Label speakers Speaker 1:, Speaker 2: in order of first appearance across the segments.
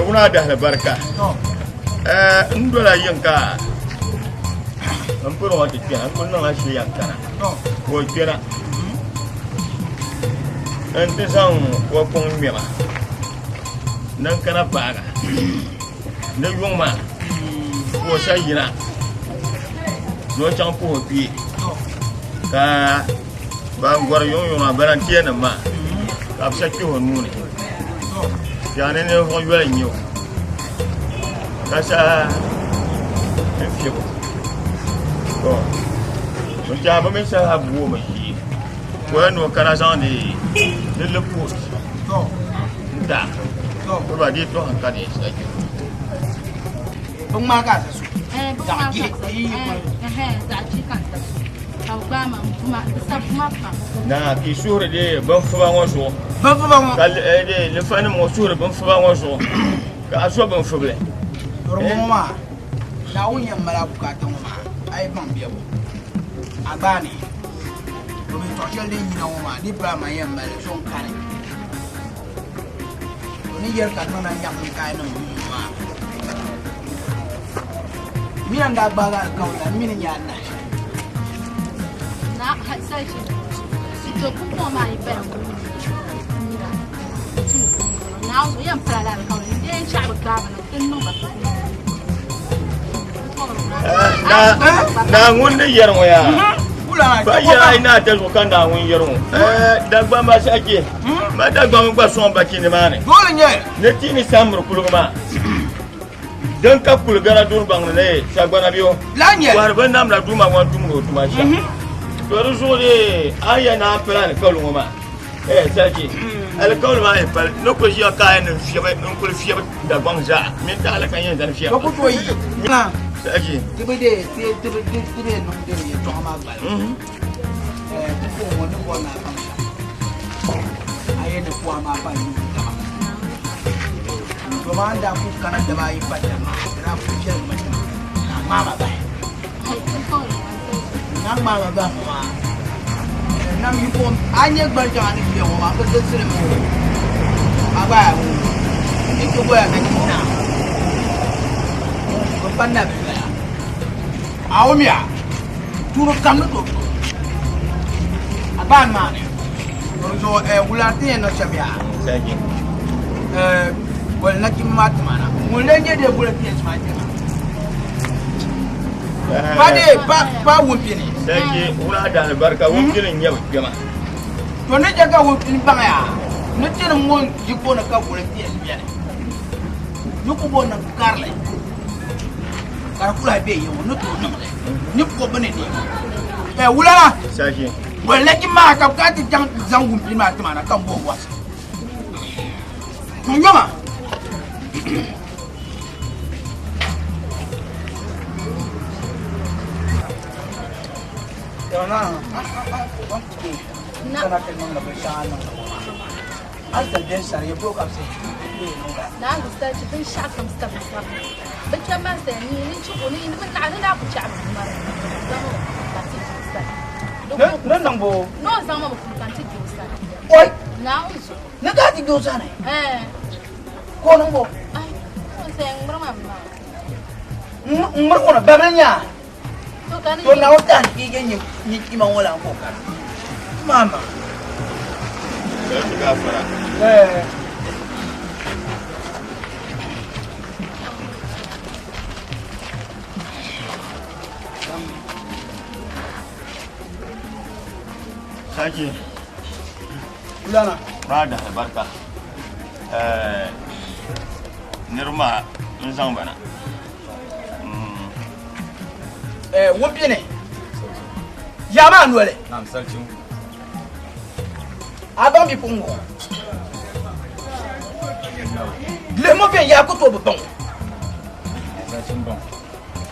Speaker 1: Wuna dahali barika n dola yiŋ ka n piri ŋɔ ti kpɛna n kuli niŋla shili yɛn kana ka o kpɛna n ti zaŋ o kuŋ ŋmɛma ni n kana paaga ni yuŋ maa ka o sa yina ni o chaŋ puhi o kpee ka ban gɔri yuŋ yuŋ maa barantiya nim maa ka bi sa kpɛhi o nuuni yaani ninvuɣu yoli n nyɛ o ka sa n fiɛbo to n tiɛha bi mini saha bomi ʒii ka o yɛn ni o kana zaŋdi di lipot n ta ba di to ka di sa
Speaker 2: bi ŋmaa ka a sa so zaɣ jihi
Speaker 3: zaɣ jihi ka n sa so ka bi gbaai ma n buma di sa buma pam
Speaker 1: na ka i suhuri di bin fuba ŋɔ zuɣu
Speaker 2: bin fuba ŋɔ
Speaker 1: ka lifanim ŋɔ suhuri bin fuba ŋɔ zuɣu ka a so bin fubili
Speaker 2: to di ŋɔ maa Naawuni yɛn mali a bukaata ŋɔ maa a yi baŋ bɛbu a gbaai ni o bi tɔɣ shɛli din yina ŋɔ maa di pala man yɛn mali so n-kani o ni yɛri ka niŋda nyaɣisim kaai niŋ ŋɔ maa mina n-daa gbaagi alikauli la m mi ni nyɛ anahi.
Speaker 3: Na sachi to pumpɔŋ maa yi paya ŋɔ nira tum Naawuni yɛn pala la alikauli n dee n-chaɣi bi gbaai ba na ti niŋ ba
Speaker 1: Naawuni ni yɛri ŋɔ yaa pa yɛra yi naa tɛzuɣu ka Naawuni yɛri ŋɔ Dagbamba sachi ma Dagbamba gba sɔŋ bachi nimaani ni ti ni samiri kuliga maa din ka kuligara duri baŋ ni sagbana bɛ o wari bi namla duuma ŋɔ tumdi o tuma shɛm to di zuɣu dee a ni yɛn naan pili alikauli ŋɔ maa Eh, sarki alikauli maa yi pali ni kuli ʒiya ka ni fiɛbi n kuli fiɛbi Dagbaŋ zaa mini taɣali ka yɛn zani fiɛbi
Speaker 2: Ba ku tooi yi.
Speaker 1: Sarki
Speaker 2: Ti bi dee ti ti bi ti ti bi niŋ dini yɛltɔɣa maa gbali. Eh, ti puhi ŋɔ ni bɔri ni a baŋ shɛm. A yɛn ni puhi maa pa ni taba. To maa n daa ku kana daba ayi pa taba maa, di daa ku viɛligi mi tiŋa ka a ŋmaai ma bahi. Na ŋmaai ma bahi ŋɔ maa, nam yi ko a nyɛ gbali shɛŋa ni bɛ ŋɔ maa bi zilisi li mi o. A gba yaa ŋɔ ni ti goya ka ti naa bi pa nabi loya. A wumiya tuuni kam ni tooi tum a gbaani maa ni. Di zuɣu wula ti yɛn niŋ shɛm yaa? Boli nachimba maa ti ma na. Ŋun lee nyɛ dee boli PS maa kpɛma. Pa dee pa pa wumpini.
Speaker 1: Sarki wula da albarka wumpini n-nyɛ bɛ kpɛma.
Speaker 2: To ni chɛ ka wumpini baŋ yaa ni tinim ŋun yi ko ni ka boli PS beni. Yi ku bo niŋ karili ka di ku lahi be yi ŋɔ ni tooi niŋ li ni kɔbu ni neema. Wula na.
Speaker 1: Sarki.
Speaker 2: Boli nachimba maa ka bɛ kana ti chaŋ ti zaŋ wumpini maa ti ma na ka m bo wasi. N yoma. Ni niŋ bo. Oi! Ni ka ti doo sani? Ka o niŋ bo? N ŋmiri kɔna babili nya. To Naawuni tahi ni je nyin kpima ŋɔ lan ka o kana. Mama.
Speaker 1: Sarki.
Speaker 2: Lana.
Speaker 1: Ba da albarka. Niriba maa n zaŋ ba na.
Speaker 2: Ŋun beni yaa maa noli.
Speaker 4: Naam, sarki.
Speaker 2: A baŋ bipuɣiŋga ŋɔ? Lihimi o viɛnyɛla ka tooi bi baŋ o.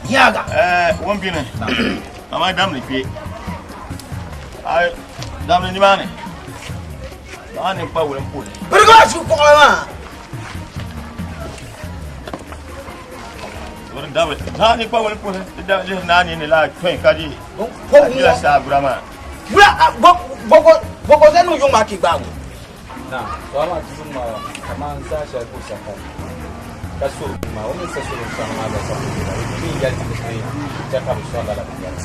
Speaker 2: Yaaga.
Speaker 1: Wun bini amaa damli kpe damli nimaani maa ni kpa wulim puuni.
Speaker 2: Birigi maa su kuɣa maa.
Speaker 1: Biri damli naa ni kpa wulim puuni di da lihi naa ni ni laa kpɛn ka di la saa bura maa.
Speaker 2: Wula bɔkɔ bɔkɔ zani niŋ yuŋ maa ti gbaagu.
Speaker 4: Na, to amaa ti yuŋ maa kaman saha shɛli ka o sa kani ka suhi bia maa, o mi ni sa suhi binshɛŋa maa zaa sa ku deei ba, di mi n-yɛli ti ni ti chɛ ka bɛ sɔri lala binyɛra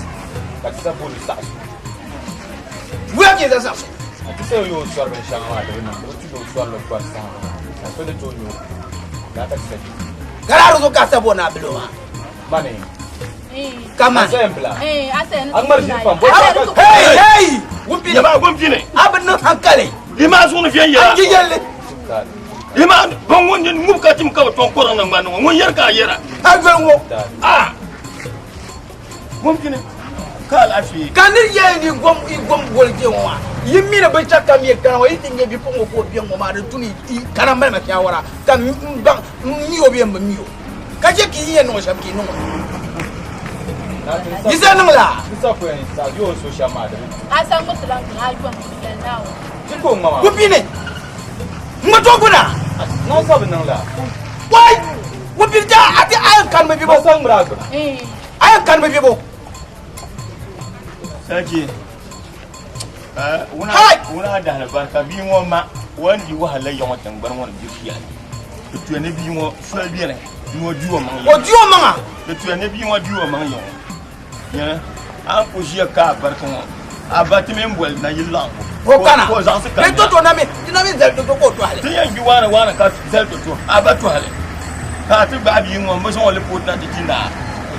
Speaker 4: ka ti sa booni saɣisu.
Speaker 2: Wula ka yi sa saɣisu?
Speaker 4: Ka ti sa yo o sɔri binshɛŋa maa di bi niŋ, di bi tu ni o sɔri li gɔri saha maa ka so ni tooi nya o, lala ka ti sa je.
Speaker 2: Ka lala di zuɣu ka a sa bo ni a bilo maa?
Speaker 4: Mani.
Speaker 2: Kaman.
Speaker 4: A sa yɛn bila.
Speaker 3: A
Speaker 4: A ŋmari ʒiri pam.
Speaker 2: Hey, hey! Wumpini.
Speaker 1: Yaba wumpini.
Speaker 2: A bi niŋ hankali.
Speaker 1: Di maa zuɣu ni viɛnyɛla.
Speaker 2: A ji yɛlli.
Speaker 1: Di maa ban ŋun nyin ŋub ka tim ka bi tɔŋ kɔriŋ naŋgbani ŋɔ ŋun yɛri ka a yɛra.
Speaker 2: A yoli ŋɔ.
Speaker 1: A wumpini ka alaafee.
Speaker 2: Ka nir yɛli ni gom i gom goli kpe ŋɔ maa yi mi ni binshɛɣu kam yɛn kana ŋɔ yi ti nya bipuɣiŋga ka o be ŋɔ maa di tu ni yi kana mali ma shaawara ka m baŋ m mi o bee m bi mi o. Ka chɛ ka yi yɛn niŋ o shɛm ka yi niŋ o. Yi sa niŋ la? Wupini, ŋma to guna. Wai, wupini ta a ti a yɛn kanimi bibo. A yɛn kanimi bibo.
Speaker 1: Sarki, wuna dahali barika bia ŋɔ ma o ni di wahala ya ŋɔ tingbani ŋɔ ni di viɛli. Di tuya ni bia ŋɔ soli beni ni o di o maŋ
Speaker 2: O di o maŋa.
Speaker 1: Di tuya ni bia ŋɔ di o maŋ ya ŋɔ. Nyɛla a ni ku ʒiya ka a barika ŋɔ a ba ti mini boli na yi laɣingu.
Speaker 2: O kana.
Speaker 1: Ka o zaɣisi
Speaker 2: Bee
Speaker 1: kanna.
Speaker 2: toto na mi, ti na mi zali toto ka o tɔhili.
Speaker 1: Ti yɛn gbi waana waana ka zali toto a ba tɔhili. Ka a ti gbaai bia ŋɔ m-bi zaŋ o li pooti na ti ti naa.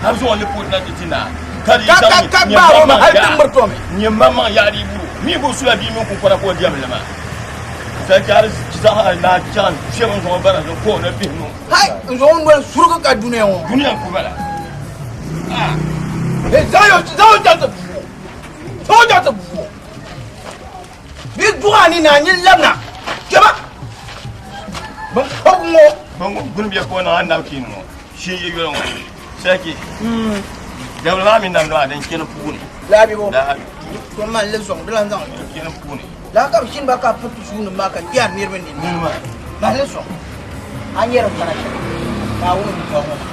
Speaker 1: A bi zaŋ o li pooti na ti ti naa. Ka di
Speaker 2: Ka
Speaker 1: zaŋ
Speaker 2: ka ka gbaari o mi hali ti miri tomi.
Speaker 1: Nyɛ maŋmaŋ yaɣa di buru mi bo sula bia mini kunkɔna ka o diɛm li maa. Sachari zaŋ a naa chaŋ kpɛm n zaŋ o bara ni ka o na bihi nu.
Speaker 2: Hai n zaŋ o noli surigi ka dunia ŋɔ.
Speaker 1: Dunia n-ku bala. Ah.
Speaker 2: Hey, zaŋ o zaŋ o chaŋ ti bu o. Zaŋ o chaŋ ti bu o. Bɛ duɣi a ni na a nyin labina. Kpɛma. Bin kɔbigu ŋɔ.
Speaker 1: Bin ŋɔ gbuni bɛ ka o niŋ a napkin ŋɔ shee yɛ yoli ŋɔ. Saki. Dabili maa mini namda maa din chani puuni.
Speaker 2: Laabi bo.
Speaker 1: Laabi.
Speaker 2: To man li zɔŋ di lan zaŋ li.
Speaker 1: Din chani puuni.
Speaker 2: Laa ka bi shini ba ka piriti suunim maa ka kpɛri niriba nini.
Speaker 1: Nini maa.
Speaker 2: Mahi li sɔŋ. A nyɛ din kana shɛli Naawuni ni bɔri ŋɔ maa.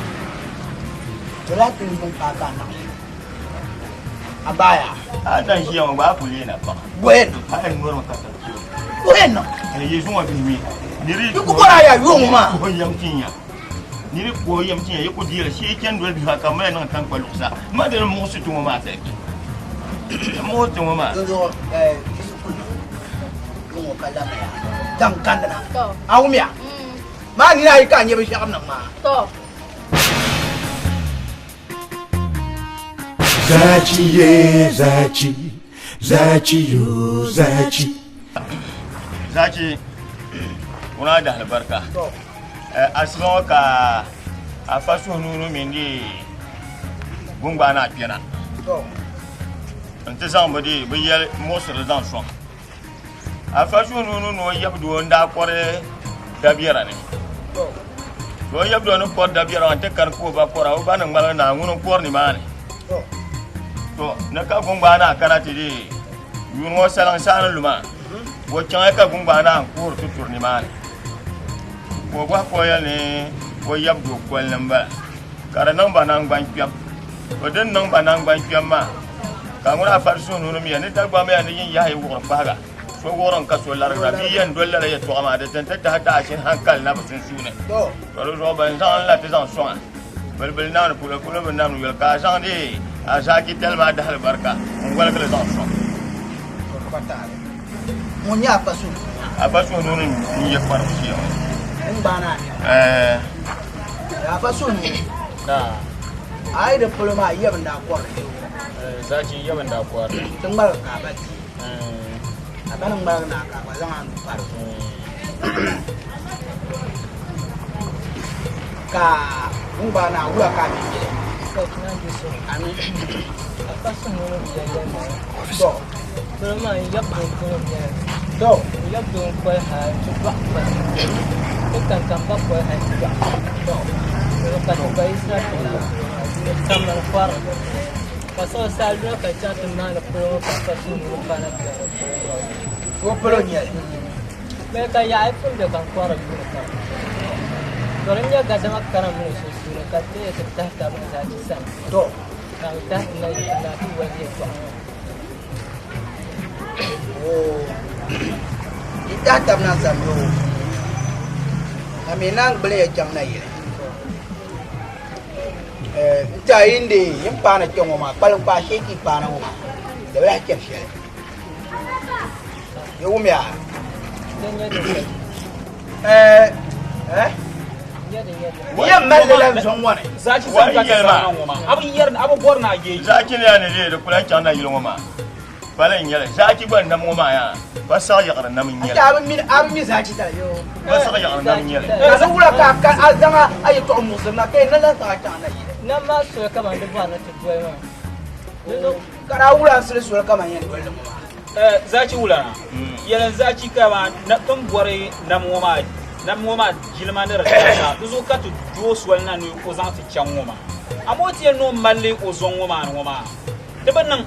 Speaker 2: Di lahi ti niŋ paai ka a naɣi li. A baaya.
Speaker 1: A dan ʒiya ŋɔ gba a ku leei na paɣa.
Speaker 2: Bɔhi niŋ.
Speaker 1: A yɛn nɔrimi ka tari kpɛma.
Speaker 2: Bɔhi niŋ.
Speaker 1: Ka yi zuŋɔ bihi mi. Niri
Speaker 2: Yi ku bɔri a yaa yuŋ ŋɔ maa.
Speaker 1: Kuhi yɛm tinya. Niri kuhi yɛm tinya yi ku deeri shee chani doli bihi ka mali niŋ tankpa luɣusa. Ma dini muɣisi ti ŋɔ maa sariki. Muɣisi ti ŋɔ maa.
Speaker 2: Dinzuɣu yi ku niŋ yuŋ ŋɔ ka lamaya daŋ kandina. A wumiya? Maa nina ayi ka a nyɛ binshɛɣu niŋ maa.
Speaker 5: Zachi ye zachi, zachi yo zachi.
Speaker 1: Zachi, ŋuna dahali barika. Asiba ŋɔ ka afa suhu nuu mini di gungbaana kpɛna n-ti zaŋ bi di bi yɛli muɣisiri zaŋ sɔŋ. Afa suhu nuu ni o yab doo n-daa kɔri dabiɛra ni. Ka o yab doo ni kɔri dabiɛra maa nti kani ka o ba kɔra, o ba ni ŋmaligi naa ŋuni n-kɔri nimaani. To, ni ka Gungbaanaa naa kana ti di yuuni ŋɔ saliŋ saani lu maa, o chaŋya ka Gungbaanaa naa n-kuhiri ti turi nimaani. Ka o bɔhi ka o yɛli ni o yab doo kolini m-bala, ka di niŋ ba naŋgbankpɛm. To din niŋ ba naŋgbankpɛm maa, ka ŋuni Afari suhu ni mi ya ni Dagbamba ya ni yin yaha yi wuɣiri kpahiga, so wuɣiri n-ka so larigira bia yɛn doli lala yɛtɔɣa maa di ti n-ti tahi taɣisin hankali na bɛ sunsuuni. To di zuɣu bɛn zaŋ n la ti zaŋ sɔŋ a bilibili naani polo polo bi namdi yoli ka a zaŋ di a zaaki tali maa dahali barika n-woligi li zaŋ sɔŋ.
Speaker 2: Ŋun nyɛ Afa suhu ni.
Speaker 1: Afa suhu ni n-yɛ kparibu ʒiya ŋɔ.
Speaker 2: Ŋun-gbaana a nɛma.
Speaker 1: Ɛɛ.
Speaker 2: Afa suhu ni.
Speaker 4: Naa.
Speaker 2: A yi di polo maa yɛbu n-daa kɔrili bee o?
Speaker 4: Zachi yɛbu n-daa kɔrili.
Speaker 2: Ti ŋmaligi ka a ba ti. A ba ni ŋmaligi na ka a gba zaŋ a nuu pa di zuɣu. Ka ŋun-gbaana a wula ka a mi yɛli? Ami.
Speaker 6: Afa suhu ni bi yɛli yɛlimaŋli.
Speaker 2: To.
Speaker 6: Polo maa n yɛbu polo n-nyɛli.
Speaker 2: To.
Speaker 6: N yab doo n-koli ha nti dɔɣi ba ti kani ka m ba koli ha nti dɔɣi ba. Di ka ti ba yiɣisira tiŋ maa polo maa ni samani kɔrili. Ka so saa luna ka chaŋ ti maani polo ŋɔ ka fa suhu ni paana bɛ di polo maa.
Speaker 2: O polo n-nyɛ li.
Speaker 6: Mali ka yaɣi pun be ka n kɔhiri yuuni kam. To di nyɛ gadama karim mini sunsuuni ka ti ti tahi tab ni zaa ti sani.
Speaker 2: To.
Speaker 6: Ka bɛ tahi ti na yi na ti wali yɛltɔɣa ŋɔ.
Speaker 2: Oo. Yi tahi tab na sani yoo. A mi naan gbuli ya chaŋ na yili. Eh, n ti a yin di yin paana kpɛ ŋɔ maa, kpalim kpaa shee ka yi paana ŋɔ maa, di bi lahi chani shɛli. Yi wumya? Eh, eh? Yɛn mali li la n-zɔŋ ŋɔ ni.
Speaker 4: Zachi sani ka ti zaŋ ŋɔ maa. A bi yɛri a bi bɔri ni a yeeji.
Speaker 1: Zachi ni yaa ni dee di kula chaŋ na yili ŋɔ maa. Pala n-nyɛli. Zachi gba nam ŋɔ maa yaa pa saɣi yaɣiri nam n-nyɛli.
Speaker 2: A bi mi a bi mi zachi tali yoo.
Speaker 1: Pa saɣi yaɣiri nam n-nyɛli.
Speaker 2: Ka di wula ka a a zaŋ a yɛtɔɣa muɣisiri na ka yi ni lahi zaŋ a chaŋ na yili.
Speaker 6: Nam maa soli kaman di bɔri ni ti doli maa.
Speaker 2: Ka daa wula n-sili soli kaman yɛn doli li ŋɔ maa.
Speaker 4: Zachi wula na yɛli zachi ka maa tin bɔri nam ŋɔ maa nam ŋɔ maa jilima ni di tarisa di zuɣu ka ti do soli na ni o zaŋ ti chaŋ ŋɔ maa amaa o ti yɛn ni o mali o zɔŋ ŋɔ maa ni ŋɔ maa di bi niŋ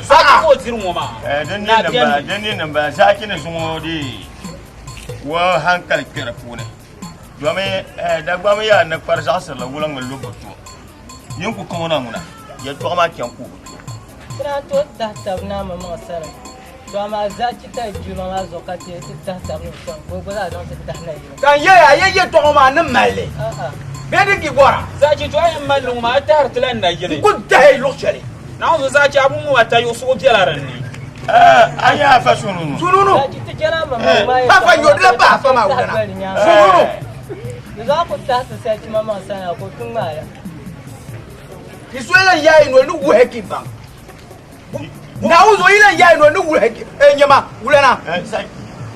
Speaker 4: zachi ka o diri ŋɔ maa
Speaker 1: na bɛni din ni niŋ bala zachi ni zuŋɔ di wa hankali kpɛri puuni domi Dagbamba yaa ni kpari zaɣisirili wuliŋ ni lu bi to yin ku kaŋɔ na ŋuna yɛltɔɣa maa chɛŋ ka o bi to
Speaker 6: Ti daa tooi tahi tab ni amaŋmaŋ sani, to amaa zachi tali jilima maa zuɣu ka ti ti tahi tab ni o sani ka o gba zaa zaŋ ti tahi na yili.
Speaker 2: Ka n yɛli a, yi yɛtɔɣa maa ni mali li bee di di bɔra?
Speaker 4: Zachi to a yɛn mali li ŋɔ maa, a tahiri ti la n na yili.
Speaker 2: N ku tahi luɣ shɛli.
Speaker 4: Naawuni zuɣu zachi a bumbu maa tayuɣusigu bela din ni.
Speaker 1: A nyɛ afa sununu.
Speaker 2: Sununu.
Speaker 6: Zachi ti chana amaŋmaŋ maa yɛtɔɣa
Speaker 2: Afa yo di la pa afa maa wulana. Sununu.
Speaker 6: Di zaɣ ku tahi ti salichimaŋmaŋ sani a ka o ti ŋmaai ya.
Speaker 2: Ti so lan yaai noli ni wuhi ki baŋ. Naawuni zuɣu yi lan yaai noli ni wuhi ki e nyɛma wulana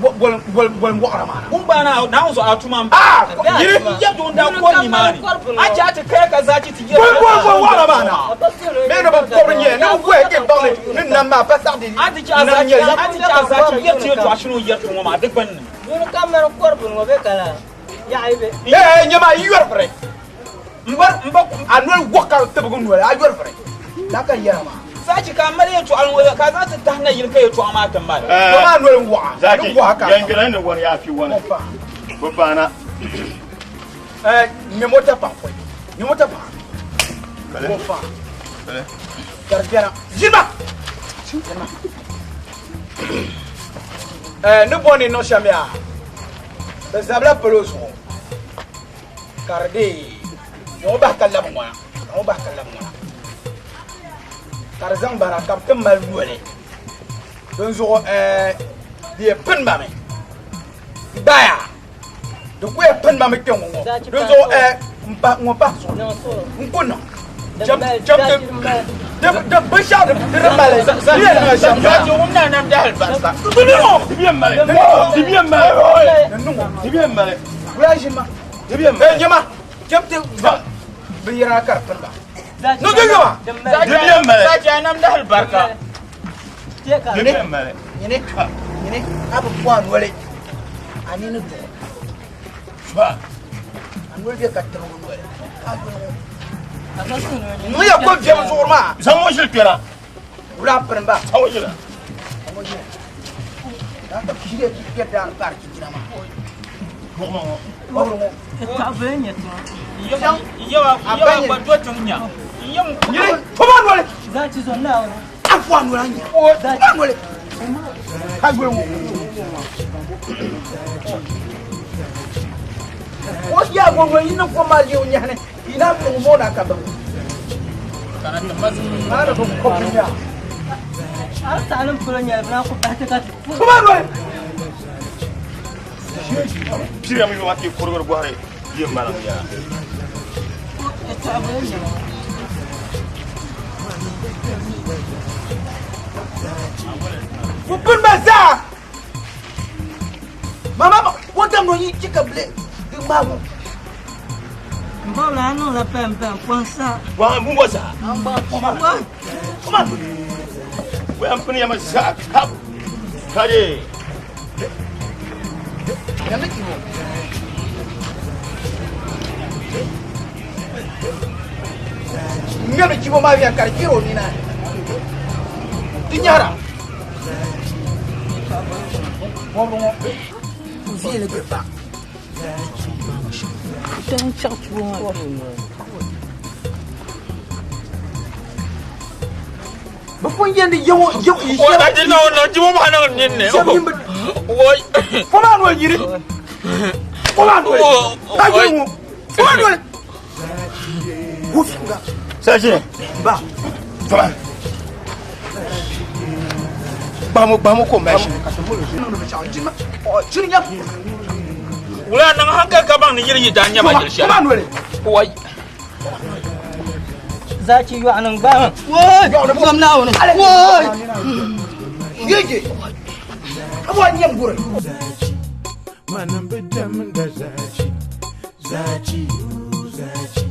Speaker 2: bol wɔɣira maa na.
Speaker 4: Gungbaana Naawuni zuɣu a tuma m
Speaker 2: Ah, yiri.
Speaker 4: N yɛ doo n daa kɔri nimaani. A chɛ a ti kaya ka zaachi ti yɛ.
Speaker 2: Bol bol bol wɔɣira maa na. Bee ni bi kɔbiri nyɛ ni bi wuhi ki baŋ ni ni nam maa pa saɣi di
Speaker 4: A ti chɛ a
Speaker 2: nam
Speaker 4: zaachi
Speaker 2: nyɛli.
Speaker 4: a ti chɛ a zaachi yɛri ti yɛltɔɣa shini o yɛri ti ŋɔ maa di gbunni.
Speaker 6: Yuli kam mani kɔri bini ŋɔ bɛ ka laa yaɣi bɛ.
Speaker 2: Ee nyɛma yi yɔri biri.
Speaker 4: M ba m ba
Speaker 2: A noli wɔɣ ka tibigi noli, a yɔri vuri. Laa ka n yɛra maa.
Speaker 4: Zachi ka a mali yɛltɔɣali ŋɔ ka a zaŋ ti tahi na yili ka yɛltɔɣa maa ti mali.
Speaker 2: Tɔ maa noli n-wɔɣa,
Speaker 1: Zachi,
Speaker 2: ni wɔɣa ka a
Speaker 1: yɛn gbira ni wani yaa fi wani.
Speaker 2: Ɔ paɣa.
Speaker 1: Bi paana.
Speaker 2: Ɛɛ, ŋmɛ mota paɣa pɔi. Ŋmɛ mota paɣa.
Speaker 1: Kale.
Speaker 2: Ɔ paɣa.
Speaker 1: Kale.
Speaker 2: Ka di bɛna. Ʒini ma! Ʒini ma. Ɛɛ, ni bɔni niŋ shɛm yaa, bɛ zabila palo zuɣu. Ka di dee ni o bahi ka labi ŋɔna, ka o bahi ka labi ŋɔna. Ka di zaŋ ba na ka bɛ ti mali noli. Dinzuɣu ɛɛ di yɛn pini ba mi. Gbaya! Di ku yɛn pini ba mi kpe ŋɔ ŋɔ. Dinzuɣu ɛɛ m pahi ŋɔ pahi zuɣu n ku niŋ. Cham cham ti di di binshɛɣu di di mali di yɛn niŋ shɛm.
Speaker 4: Zachi wum na nam dahali barisa.
Speaker 2: Di niŋ o.
Speaker 1: Di bɛ mali.
Speaker 2: Di niŋ o.
Speaker 1: Di bɛ mali.
Speaker 2: Di niŋ o.
Speaker 1: Di bɛ mali.
Speaker 2: Wula ʒini ma.
Speaker 1: Di bɛ mali.
Speaker 2: Ee nyɛma cham ti zaŋ binyɛra ka di pini ba. Niŋ di nyɛma.
Speaker 1: Di bɛ mali.
Speaker 4: Zachi a nam dahali barika.
Speaker 1: Di bɛ mali.
Speaker 2: Nyini nyini a bi po a noli a nini duɣu.
Speaker 1: Ba.
Speaker 2: A noli bɛ ka tibigi noli. A noli ŋɔ. Niŋ ya ko viɛm zuɣuri maa.
Speaker 1: Zaŋ ŋɔ ʒili kpɛra.
Speaker 2: Wula pini ba.
Speaker 1: Zaŋ ŋɔ ʒili.
Speaker 2: Zaŋ ŋɔ ʒili. Daa ka piiri ti kpɛri daani paari chinchina maa.
Speaker 1: Buɣima ŋɔ.
Speaker 2: Bɔbiri ŋɔ.
Speaker 4: Yɛba gba do tiŋ nya.
Speaker 2: Nyini pɔba noli.
Speaker 6: Zachi zo Naawuni.
Speaker 2: A fɔ a noli a nya. Pɔba noli. A noli ŋɔ. O yaa ŋɔ noli yi niŋ kom maa lee o nyahi ni yi naan niŋ moo na ka bini. Maa ni bi kɔbi nya.
Speaker 6: A di saɣi ni polo nyɛli bɛ naan ku bahi ti ka ti.
Speaker 2: Pɔba noli.
Speaker 1: Piriya mi yɔŋa ti kurigiri bɔhiri yi mali yaa.
Speaker 2: Ku pini ba zaa. Mama ma o dam no yi chɛ ka bile di ŋmaabu.
Speaker 6: M bɔbila a niŋla pɛm pɛm pɔhim sa.
Speaker 1: Pɔhim bumbo zaa.
Speaker 6: Pɔhim.
Speaker 1: Pɔhim. Pɔhim pini ya ma zaa kap. Kaje.
Speaker 2: Nyami chibo. Nyami chibo maa viɛn ka di chɛri o nina di nyɛhira. Ŋɔbiri ŋɔ viɛli bɛ ba.
Speaker 6: N chaɣ chibo maa.
Speaker 2: Bɛ pun yɛn di yɛŋɔ yɛŋɔ yi
Speaker 1: Wai ka ti niŋ niŋ chibo maa niŋ ninni.
Speaker 2: Shɛba yin bi
Speaker 1: Wai.
Speaker 2: Fo maa noli yiri. Fo maa noli. Ka yiri ŋɔ. Fo maa noli. Wufiga.
Speaker 1: Sashi.
Speaker 2: Ba.
Speaker 1: Fama. Gbamu gbamu ko mɛ.
Speaker 2: Chini nyam.
Speaker 1: Wula niŋ hankali ka baŋ ni yiri yi daa nyɛma yili
Speaker 2: Fo maa
Speaker 1: shɛli.
Speaker 2: noli.
Speaker 1: Wai.
Speaker 6: Zachi yɔɣu niŋ gbaami. Woi! Zom Naawuni. Woi!
Speaker 2: Yeje. Abu a nyam guri.
Speaker 5: Zachi, manim bi diɛmda zachi, zachi yoo zachi.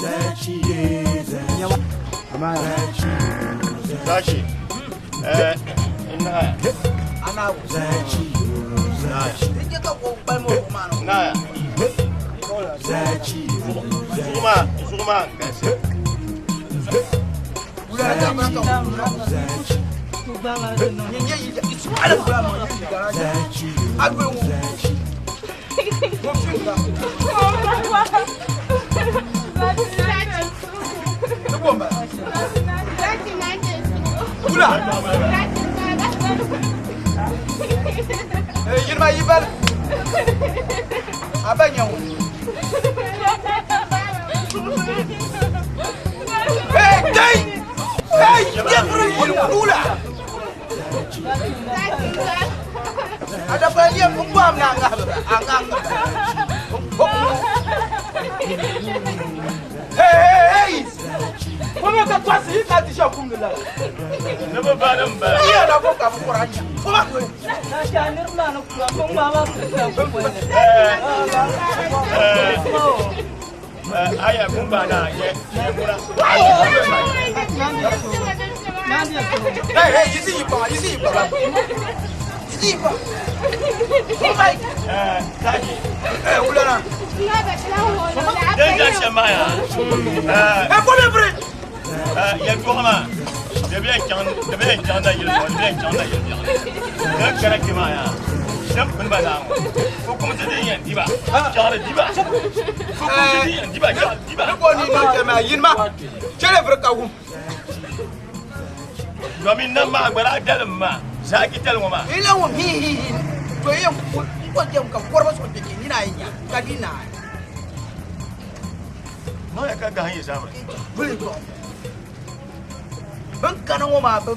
Speaker 5: Zachi ye zachi, zachi yoo
Speaker 1: Sashi. Eh, ina
Speaker 2: Ana
Speaker 5: zachi yoo zachi,
Speaker 2: Dinje ka ko balmo ko ma no.
Speaker 1: na
Speaker 5: zachi yoo zachi.
Speaker 1: zuguma zuguma gasi.
Speaker 2: Wula ta ba ka.
Speaker 5: Zachi,
Speaker 2: Nye yi isu ala bula ma yi gara.
Speaker 5: zachi yoo
Speaker 2: Agbe wo.
Speaker 5: zachi.
Speaker 2: Wufiga. Ni bomba. Wula. Eh yirma yibal. Aba nyawo. Hey, dai! Hey, yefru wula. Ada pa yem ko am na nga anga anga. Hey hey hey. Ko me ka twasi ka ti sha kum la.
Speaker 1: Ne ba ba nan ba.
Speaker 2: Iya na ko ka ko ranya. Ko ba ko.
Speaker 6: Zachi a niriba maa ni kura ko ŋmaa maa kuli sa ko poli ni.
Speaker 1: Eh. Eh, aya kun ba na ye ye mura.
Speaker 2: Hey hey, yisi yipa, yisi yipa. Yisi yipa. Ko mai.
Speaker 1: Eh, Sashi.
Speaker 2: Eh wula na.
Speaker 1: Den ja shema ya. Eh,
Speaker 2: Eh ko me bre.
Speaker 1: eh, ye tɔgɔ de bɛ chaŋ de bɛ chaŋ da yili de bɛ chaŋ da yili de kɛra kema ya. Sɛm pini ba na ŋɔ. Fukumsi din yɛn diba. Chaɣari diba. Fukumsi din yɛn diba chaɣari diba.
Speaker 2: Ni ko ni no ke ma yinma. Chele bre ka wum.
Speaker 1: Domin nan maa gba daa dalim ma. Zaaki tali ŋɔ maa.
Speaker 2: Ila wum hi hi hi. To ye ko ko jem ka korba so de ni na yinya. Ka di na.
Speaker 1: Nɔ ya ka gahin yi sabiri.
Speaker 2: Buli to. Ban kana ŋɔ maa bi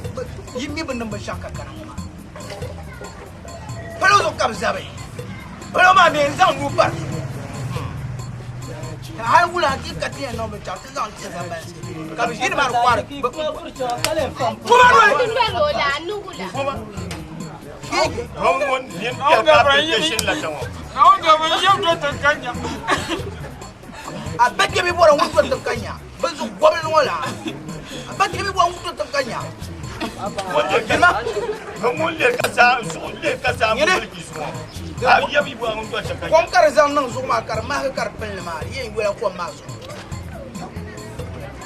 Speaker 2: yi mi bi niŋ binshaɣu ka kana ŋɔ maa. Palo zuɣu ka bi zabi. Palo maa mi n zaŋ nuu pari zuɣu. Ka hali wula ti ka ti yɛn niŋ binshaɣu ti zaŋ ti zabansi. Ka bi ʒini maa di kɔhiri.
Speaker 6: Ki kuma buri chaŋ ka len fam.
Speaker 2: Kuma noli.
Speaker 1: Foma.
Speaker 2: Yege.
Speaker 1: Ŋɔ ŋɔ nin piɛri ka application la ta ŋɔ.
Speaker 2: A bɛ kpɛ bi bɔra ŋun to ti ka nya. Bi zuɣu gɔbili ŋɔ la. A bɛ kpɛ bi bɔra ŋun to ti ka nya.
Speaker 1: Ŋun ŋun leri ka saa zuɣu leri ka saa
Speaker 2: Nyini.
Speaker 1: mobili ki zuɣu. A yɛ bi bɔ ŋun to ka
Speaker 2: Kom ka di zaŋ niŋ zuɣu maa ka di mahi ka di pilli maa di yɛn yola kom maa zuɣu.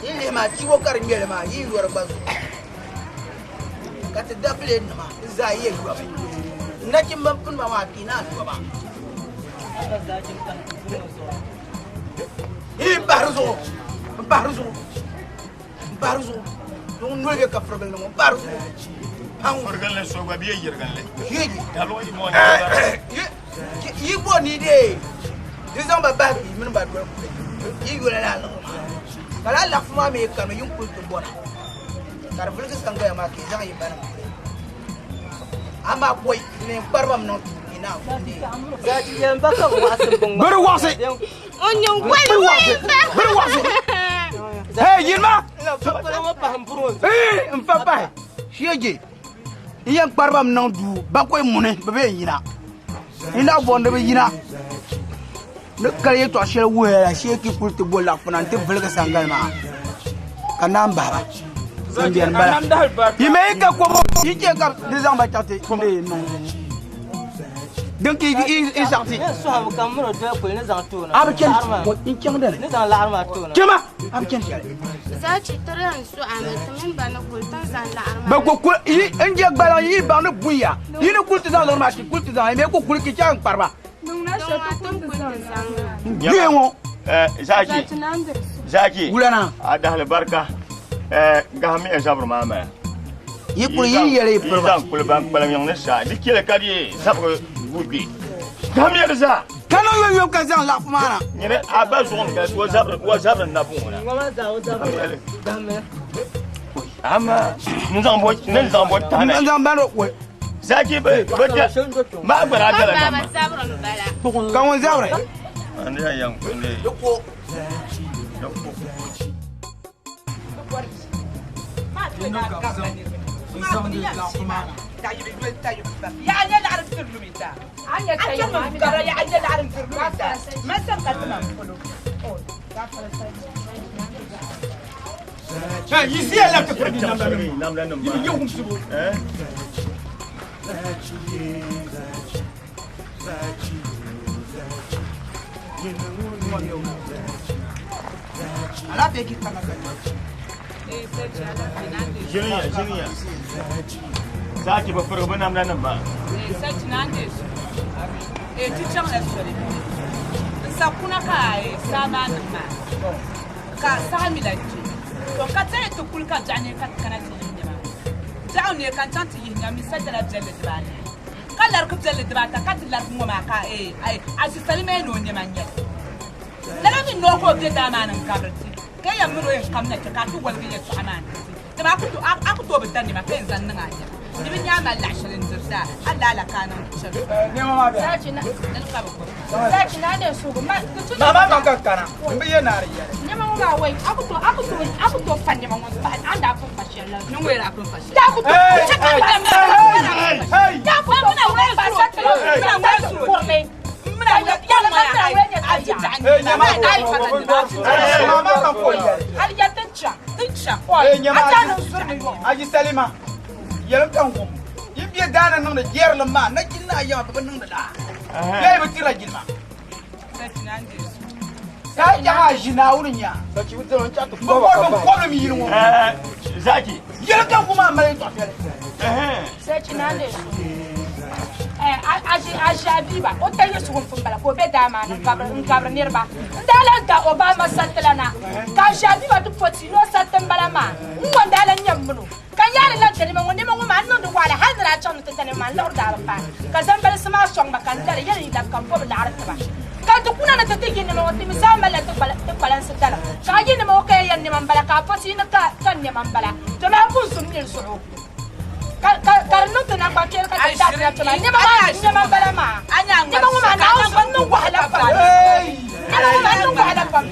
Speaker 2: Yi lihi maa chibo ka di ŋmɛli maa yi yori gba zuɣu. Ka ti da pileet nima di zaa yɛn yobi. Nachimba pini ba maa ti naan yoba.
Speaker 6: Zachi n pahi buri ŋɔ zuɣu.
Speaker 2: Yi n bahiri zuɣu n bahiri zuɣu n bahiri zuɣu ŋun noli bɛ ka firigili ni ŋɔ n bahiri zuɣu. Paŋ
Speaker 1: Furigin so gba bi ye yirigin li.
Speaker 2: yeegi.
Speaker 1: Daliŋ yi mɔni.
Speaker 2: Yi bo ni dee di zaŋ ba bahi bia mini ba doli kuli yi yola laa liɣiri maa ka laa laɣafu maa mi kami yin kuli ti bɔna ka di viligi sangaya maa ka yi zaŋ yi banim kuli amaa bɔi ni kparibam niŋ tuuni naa kundi
Speaker 6: Zachi yɛn ba ka bi waɣasi bin ŋmaa.
Speaker 2: Biri waɣasi. Biri waɣasi. Hey yinma
Speaker 6: La fa pala ŋɔ pahi n buri ŋɔ zuɣu.
Speaker 2: ee n fa pahi sheje n yɛn kparibam niŋ duu bakɔi muni bi bɛ yina n daa bɔndi bi yina. Ni kali yɛltɔɣa shɛli wuhiya la shee ki kuli ti bo laɣifu na nti viligi sangali maa ka naan bahi ba. Din beni m-bala. Yi mi yi ka kom yi chɛ ka di zaŋ ba chaŋ ti leei niŋ din ki yi saɣiti. A bi chani n chaŋ dini. Chɛma a bi chani shɛli.
Speaker 3: Zachi tiri n suhi a mi ti mini ba ni kuli ti ni zaŋ laɣiri maa.
Speaker 2: Bɛ ku kuli yi n je gbaliŋ yi baŋ ni buya yi ni kuli ti zaŋ liɣiri maa ti kuli ti zaŋ yi mi ku kuli ki chaŋ n kpari ba. Duhi ŋɔ.
Speaker 1: Zaki. Zaki.
Speaker 2: Wulana.
Speaker 1: A dahali barika. Gahim ya zabiri maa maya.
Speaker 2: Yi kuli yi yɛli yi piriba.
Speaker 1: Yi zaŋ kuli ban kpalim yiŋ ni saa. Di chɛli ka di zabiri guui kpe. Gahim ya di zaa.
Speaker 2: Ka niŋ yomyom ka zaŋ laɣifu maa na.
Speaker 1: Nyini a ba zuɣu ni ka o zabiri nabu ŋɔ na. Ama n zaŋ bɔ n zaŋ bɔ tahi na.
Speaker 2: N zaŋ bani o.
Speaker 1: Zaki bɛ bɛ da maa gbara dala na ma.
Speaker 2: Ka ŋun zabiri.
Speaker 1: Ani ya yan ko ne.
Speaker 2: Diko.
Speaker 1: Zaki bi pirigi bi namda nim maa.
Speaker 7: Ti chaŋla soli n sa kuna ka saa maa niŋ maa ka saha mi lahi kpe. To ka tɛhi ti kuli ka biɛɣu neei ka ti kana ti yihi nɛma. Biɛɣu neei ka n chaŋ ti yihi nɛma mi sadala biɛlli dibaanahi ka larigi biɛlli dibaata ka ti larigi ŋɔ maa ka Azusali mi ni o nɛma n-nyɛ li. Lala mi noo ka o be daa maa ni n-gabiri ti ka yɛn mini o yɛn kamina kpe ka a ti woligi yɛltɔɣa maa n-ti ti. Dama a ku tooi bi da nɛma ka yɛn zaŋ niŋ a nɛma. Di bi nya a mali laɣ shɛli n-diri daa, a laala ka a niŋ shɛli.
Speaker 2: Aji Salima yɛlim ka n wum yi bɛ daani niŋdi jɛrilim maa nachin ni a yɛma bi bi niŋdi laa bee bi tirila jilima ka a chaŋ a ʒi Naawuni nya bi bɔri bin kɔbili mi yili ŋɔ
Speaker 1: Zaki
Speaker 2: yɛlim ka n wum a mali yɛltɔɣa shɛli
Speaker 3: Aʒiabiba o tayi sugu n-pun bala ka o be daa maa ni n-gabiri niriba. N daa lan da o ba ma sariti la na, ka Aʒiabiba ti po tia ni o sariti m-bala maa. N ŋɔ n-daa lan nya m mini o, ka n yaali lan da nɛma ŋɔ. Nɛma ŋɔ maa n niŋdi wahala hal ni daa chaŋ ni ti da nɛma maa, n liɣiri daa bi paai. Ka zambalisi maa sɔŋ ma ka n dali yɛli n yi labi ka m po bɛ laɣiri ti ba. Ka n ti kuna ni ti ti yi nɛma ŋɔ, ti mi zaa malila ti kpalansi dalim. Ka a yi nɛma ŋɔ ka ya yɛli nɛma m-bala, ka a po tia ni ka nɛma m-bala, dama a pun zum nini zuɣu. Ka di niŋ ti naŋgbankpeeni ka ti daa ti ti ma nɛma maa nɛma m-bala maa nɛma ŋɔ maa Naawuni zuɣu n niŋ wahala pam nɛma ŋɔ maa n niŋ wahala pam.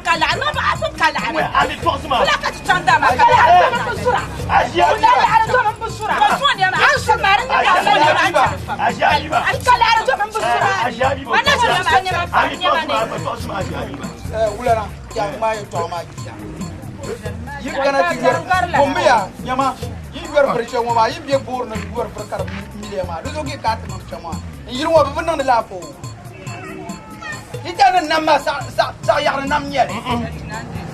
Speaker 3: Ka laɣiri dɔmi m-bi zura ka laɣiri dɔmi m-bi zura a ni su maa di nyɛ ka ka laɣiri dɔmi m-bi zura a na ʒiri so nɛma nɛma ni.
Speaker 2: Wulana yaa ŋmaa yɛltɔɣa maa jia yi kana ti yɔri kumbiya nyama yi yɔri biri shɛli ŋɔ maa yi bɛ boori ni yɔri biri ka di miliya maa di zuɣu ka ti niŋ shɛm maa n yiri ŋɔ bi bi niŋdi laafoo yi ta ni nam maa saɣ yaɣari nam nyɛli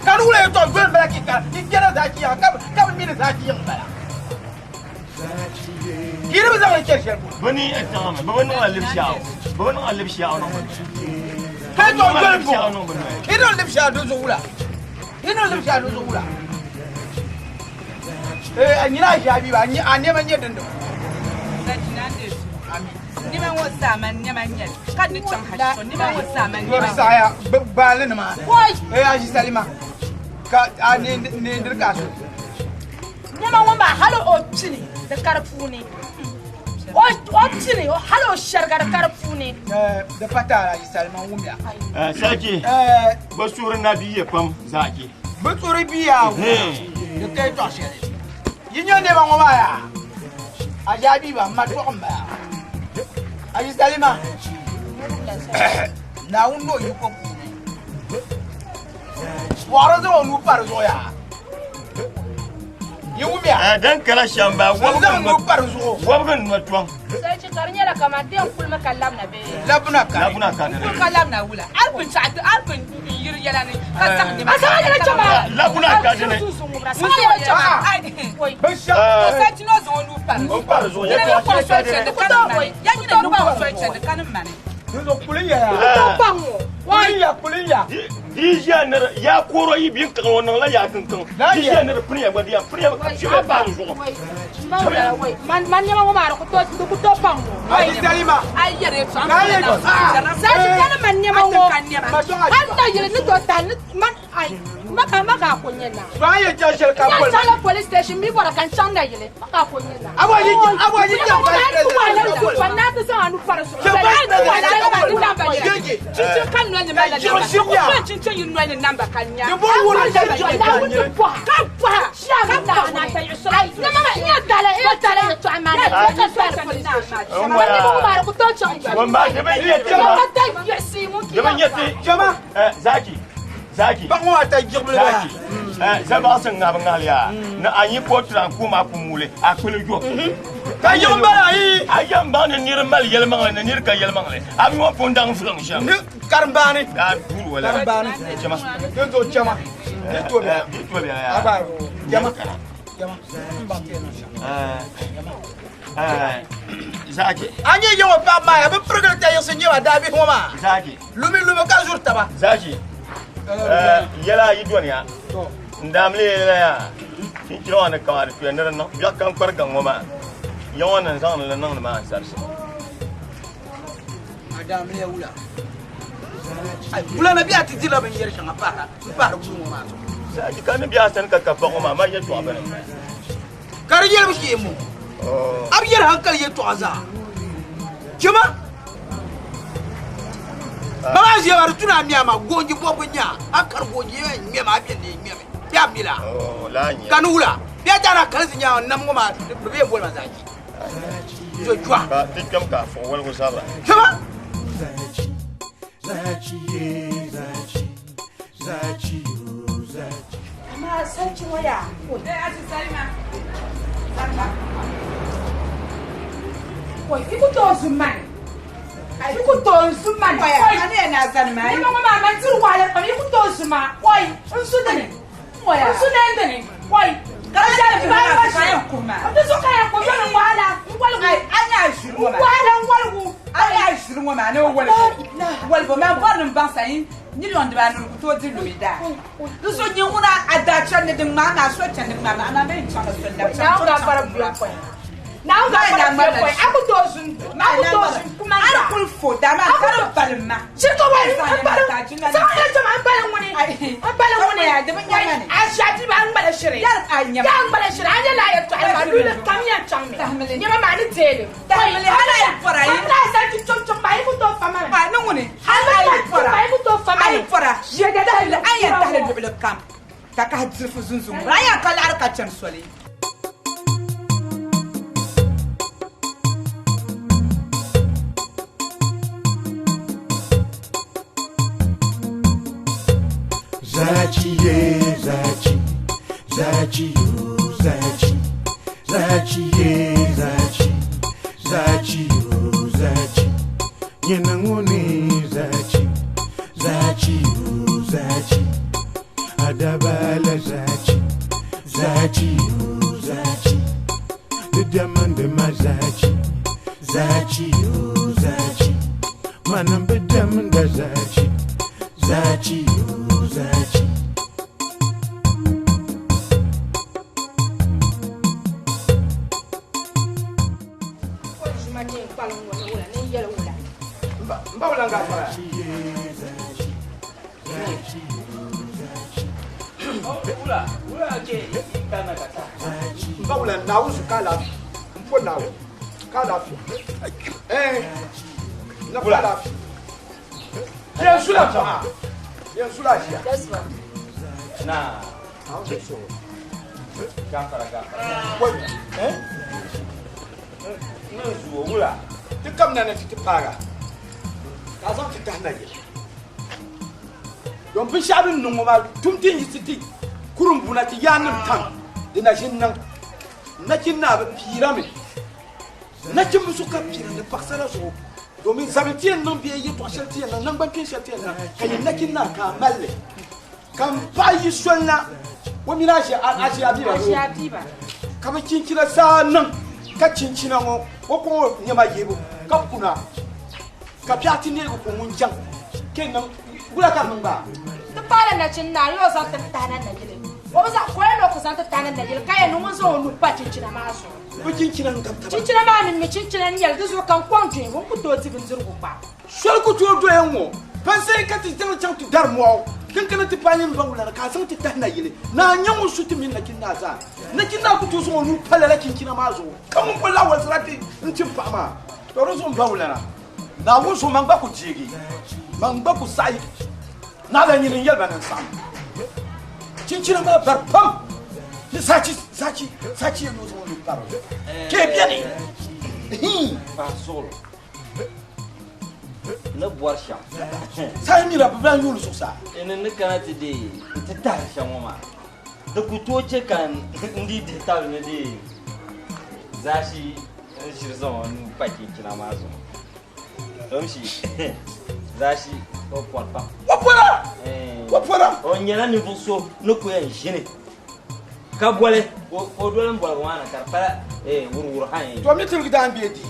Speaker 2: ka di wula yɛltɔɣa zoli bala ki ka yi kpɛra zaa chi yaɣa ka bi mi ni zaa chi yiŋ bala ki di bi zaŋ li chɛri shɛli polo
Speaker 1: Bɛ ni yɛn chaŋ mi, bɛ bi niŋla libishiɛɣu. Bɛ bi niŋla libishiɛɣu niŋ bɛ
Speaker 2: Ka yi tɔɣi doli bo yi niŋ libishiɛɣu di zuɣu wula yi niŋ libishiɛɣu di zuɣu wula ee a nyina a ʒi a biba a nɛma nyɛ din di
Speaker 7: Nɛma ŋɔ zaa man nɛma n-nyɛli ka ni chaŋ ha shito nɛma ŋɔ zaa man
Speaker 2: Yɔri
Speaker 7: nɛma
Speaker 2: saɣaya gbaali ni maa ee a ʒi salima ka a neendiri ka a so
Speaker 3: Nɛma ŋɔ maa hali o pini di ka di puuni o pini hali o shɛriga di ka di puuni.
Speaker 2: Di pa taali a yi salima n wumya.
Speaker 1: Sarki bɛ suhuri na bi ye pam zaki.
Speaker 2: Bɛ suhuri bi yaa di ka yɛtɔɣ shɛli. Yi nya nɛma ŋɔ maa yaa? Ajaabiba m ma tɔɣim bala. Aji Salima. Naawuni ni o yiko puuni. Wɔɣiri zaŋ o nuu pa di zuɣu yaa. Yi wumiya.
Speaker 1: Dan kala shɛm ba
Speaker 2: N zaŋ nuu pa di zuɣu.
Speaker 1: wɔbigi n nɔ tɔŋ.
Speaker 3: Sai ka di nyɛla kamani ti yɛn kulimi ka labina bee?
Speaker 2: Labina ka.
Speaker 1: Labina ka
Speaker 7: N kuli ka labina wula. Hali pun chaɣ ti hali pun n yiri yɛla ni ka zaŋ nima.
Speaker 3: A zaŋ a yɛla chɛma.
Speaker 1: Labina ka dini.
Speaker 7: N zaŋ yɛla chɛma. To sai ti ni o zaŋ o nuu pa di
Speaker 1: O pa di zuɣu.
Speaker 7: Ni ni kɔŋ soli chandi ka ni mani. Ya nyini ni kɔŋ soli chandi ka ni mani.
Speaker 2: Dinzuɣu kuli ya yaa. Kuli ya kuli ya.
Speaker 1: Di ʒiya ni di yaa kooro yi bin kiŋ o niŋla yaa kinkiŋ. Di ʒiya ni di pini ya gba di yan pini ya ka shɛba pa di zuɣu.
Speaker 3: Man nɛma ŋɔ maa di ku tooi paŋ ŋɔ.
Speaker 2: Aji Salima.
Speaker 7: A yi yɛri yɛltɔɣa
Speaker 2: Ka yi
Speaker 3: Sai kani man nɛma ŋɔ. Hali na yili ni tooi tahi ni man ai ma ka a ko nyɛ na.
Speaker 2: To a yɛn chaŋ shɛli ka
Speaker 3: Yan
Speaker 2: boli.
Speaker 3: chaŋla police station mi bɔra ka n chaŋ na yili ma ka a ko nyɛ na.
Speaker 2: A bɔ yi a bɔ yi chaŋ vice president ka boli.
Speaker 3: Na ti zaŋ a nuu pa di zuɣu.
Speaker 2: Chaŋ vice president ka boli. Jeje.
Speaker 7: Chinchin ka noli ni mali
Speaker 2: Jiɣu
Speaker 7: namba.
Speaker 2: shim ya.
Speaker 7: Ko chinchin yi noli ni namba ka nya.
Speaker 2: Di boli wuli
Speaker 3: Ka bɔha. Ka bɔha. Ka bɔha na ta yiɣisira. Nɛma maa n yɛn tahi la yɛltɔɣa maa ni. Ka soli police station. Man nɛma ŋɔ maa di ku tooi chaŋ.
Speaker 1: Ŋun maa di bi nyɛ ti
Speaker 3: Ka ta yiɣisi ŋun
Speaker 1: di bi nyɛ ti.
Speaker 2: Jama.
Speaker 1: Zaki. Zaki.
Speaker 2: Paɣa ŋɔ ata jiɣibili bala.
Speaker 1: Zaki. Zabaɣisi ŋabi ŋahali yaa. Ni a yi pɔtira n kuma a kumuuli a kpili jo.
Speaker 2: Ka yiɣim bala yi.
Speaker 1: A yɛn baŋ ni niri mali yɛlimaŋli ni niri ka yɛlimaŋli. A mi ŋɔ pun daŋ filim shɛm.
Speaker 2: Ni karimbaani.
Speaker 1: Daa duuri wala.
Speaker 2: Karimbaani.
Speaker 1: Chama.
Speaker 2: Dinzuɣu chama. Di to bɛla.
Speaker 1: Di to bɛla yaa.
Speaker 2: Aba jama. Jama. N baŋ ti yɛn niŋ shɛm.
Speaker 1: Zaki.
Speaker 2: A nyɛ yiŋɔ paɣaba maa yaa bi pirigili ta yiɣisi nyɛba daabihi ŋɔ maa.
Speaker 1: Zaki.
Speaker 2: Lumi lumi ka zuri taba.
Speaker 1: Zaki. Yɛla ayi dɔniya. N daamli yɛla yaa. Chinchina ŋɔ ni kama di tuya ni di niŋ. Biɛɣu kam kpari gaŋ ŋɔ maa. Yiŋɔ ni n zaŋdi li niŋdi maa n sarisi.
Speaker 2: A daamli ya wula. Ai wula na biɛ ti dirila binyɛri shɛŋa pahira n pahiri guli ŋɔ maa zuɣu.
Speaker 1: Zaki ka ni biɛ a sani ka ka paɣa ŋɔ maa ma yɛltɔɣa bini.
Speaker 2: Ka di yɛlibu shee mo. A bi yɛri hankali yɛltɔɣa zaa. Chema. Ba maa ʒiya maa di tuna a miya maa goonji bɔbigi nya a kari goonji yɛ ŋmɛmi a bɛ ni ŋmɛmi bɛ a mi la. Ka ni wula bɛ a daana kalinsi nya nam ŋɔ maa bi bɛ boli ma zaki. Zo jɔha.
Speaker 1: Ka ti kpɛm ka a fuɣi waligu zabira.
Speaker 2: Chema.
Speaker 5: Zachi, zachi, ye, zachi, zachi, yo, zachi.
Speaker 3: Amma sarki waya.
Speaker 7: Aji Salima. Salima.
Speaker 3: Wai i ku tooi zum mani. I ku tooi zum mani.
Speaker 7: Waya, a ni yɛn na zani maa.
Speaker 3: Nɛma ŋɔ maa man diri wahala pam i ku tooi zum ma. Wai n su dini.
Speaker 7: Waya.
Speaker 3: N su neen dini. Wai.
Speaker 7: Ka di zali bihi maa ka yɛn kuhi maa.
Speaker 3: Di zuɣu ka yɛn kuhi yɔni n wahala n waligu.
Speaker 7: Ai, a nyɛ a ʒiri ŋɔ
Speaker 3: N
Speaker 7: maa.
Speaker 3: wahala n waligu.
Speaker 7: A nyɛ a ʒiri ŋɔ maa ni o waligu. Waligu maa bɔri ni n baŋ sa yi miliɔn dibaanu ku tooi di lumi daa. Di zuɣu nyɛ ŋuna a daa chani ni di ŋmaa maa so chani di ŋmaa maa amaa bɛ yɛn chaŋ la soli labi chaŋ
Speaker 3: Naawuni gaafara buya pɔi. Naawuni gaafara buya pɔi. A ku tooi zum a ku tooi zum kuma
Speaker 7: A di kuli fo daa maa ka di balim ma.
Speaker 3: Shirika wai n balim zaŋ ya jama n balim ŋuni n balim ŋuni
Speaker 7: Di bi nyɛ mani.
Speaker 3: a ʒiya ba n ŋmala shiri
Speaker 7: Yɛri a nyɛma.
Speaker 3: Ya n ŋmala shiri a nyɛ laa yɛltɔɣali maa luɣuli kam yɛn chaŋ mi
Speaker 7: Tahimili.
Speaker 3: nɛma maa ni deeli
Speaker 7: Tahimili, hali a yi pɔra yi.
Speaker 3: Hali a zali ti chom chom maa yi ku tooi fa ma mi.
Speaker 7: A ni ŋuni.
Speaker 3: Hali
Speaker 7: A
Speaker 3: a
Speaker 7: yi
Speaker 3: yi
Speaker 7: pɔra.
Speaker 3: pɔra yi ku tooi fa ma
Speaker 7: A
Speaker 3: mi.
Speaker 7: yi pɔra.
Speaker 3: Ʒiya da
Speaker 7: Tahili, a yɛn tahili
Speaker 3: ŋɔ.
Speaker 7: luɣuli kam. Ka kahi dirifu zunzun ŋɔ. A yɛn ka laɣiri ka chani soli.
Speaker 5: Zachi, ye, zachi, zachi, yo, zachi, zachi, ye, zachi, zachi, yo, zachi. Nyina ŋuni zachi, zachi, yo, zachi. Adabala zachi, zachi, yo, zachi. Di diamond ma zachi, zachi, yo, zachi. Manam bi diamond zachi, zachi, yo, zachi.
Speaker 3: Zuma ni kpalim ŋɔ ni wula ni yɛli wula.
Speaker 2: N ba wula n gaafara.
Speaker 4: Wula, wula ke i kana ka taa.
Speaker 2: N ba wula Naawuni su k'a lafiya. N po Naawuni k'a lafiya. Ɛɛ na k'a lafiya. Yɛn su la paɣa. Yɛn su la ʒiya.
Speaker 4: Na.
Speaker 2: Naawuni su.
Speaker 4: Gafara gafara.
Speaker 2: Wai. Ɛɛ.
Speaker 4: Ne zuwa wula.
Speaker 8: Ti kamina ni ti ti paaga ka a zaŋ ti tahi nayili. Don binshɛɣu din niŋ ŋɔ maa tum ti yiɣisi ti kurumbuna ti yaannim taŋ di na ʒini niŋ. Nachin naa bi piirami. Nachimba so ka piira ni paɣisara zuɣu domin zabili ti yɛn niŋ bee yɛtɔɣ shɛli ti yɛn niŋ, naŋgbankpeen shɛli ti yɛn niŋ ka yi nachin naa ka a mali li. Ka m paɣa yi soli na, o mini Aʒiabiba ka bɛ chinchina zaa niŋ ka chinchina ŋɔ o kɔŋ o nɛma yihibu ka kuna, ka biɛɣu ti neegi ka o ŋun chaŋ kpe niŋ wula ka di niŋ maa?
Speaker 3: Ti paala nachin naa ni o zaŋ ti tahi na nayili. O bi zaŋ, ka o yɛn ni o ku zaŋ ti tahi na nayili ka yɛn ni ŋun zaŋ o nuu pa chinchina maa zuɣu.
Speaker 8: Bɛ chinchina n-gabi taba.
Speaker 3: Chinchina maa ni mi chinchina n-nyɛli, di zuɣu ka n kɔŋ duhibu n ku tooi di bindirigu kpa.
Speaker 8: Soli ku tooi doya ŋ-ŋɔ, Pansai ka ti zaŋ chaŋ ti dari mɔɣu, din kana ti paai nyin baŋ lana ka a zaŋ ti tahi nayili. Naa n-nyɛ ŋun su ti mini nachin naa zaa. Nachin naa ku tooi zaŋ o nuu pa lala chinchina maa zuɣu ka ŋun bo lahi walisira ti n-tim paɣa maa. Tɔ di zuɣu m baŋ lana, Naawuni so man gba ku deegi, man gba ku saɣi naɣila nyini n-yɛli ba ni n saɣim chinchina maa bari pam ni saachi, saachi, saachi yɛn ni o zaŋ o nuu pa di zuɣu. Kee beni. Hii.
Speaker 9: Paɣa suɣulo. Ni bɔri shɛm.
Speaker 8: Saha mira bɛ lan yuuni zuɣusaa.
Speaker 9: Ni ni kana ti deei nti tahi shɛm ŋɔ maa, di ku tooi chɛ ka n dii dihi tabili ni deei zaashi n shiri zaŋ o nuu pa chinchina maa zuɣu. Domshi zaashi o pɔri pam.
Speaker 8: O pɔra! O pɔra!
Speaker 9: O nyɛla ninvuɣ so ni ku yɛn ʒini ka boli ka o doli m boligu maa na ka di pala wuruwuru ha yɛn.
Speaker 8: To mi tiligi daa m-be di.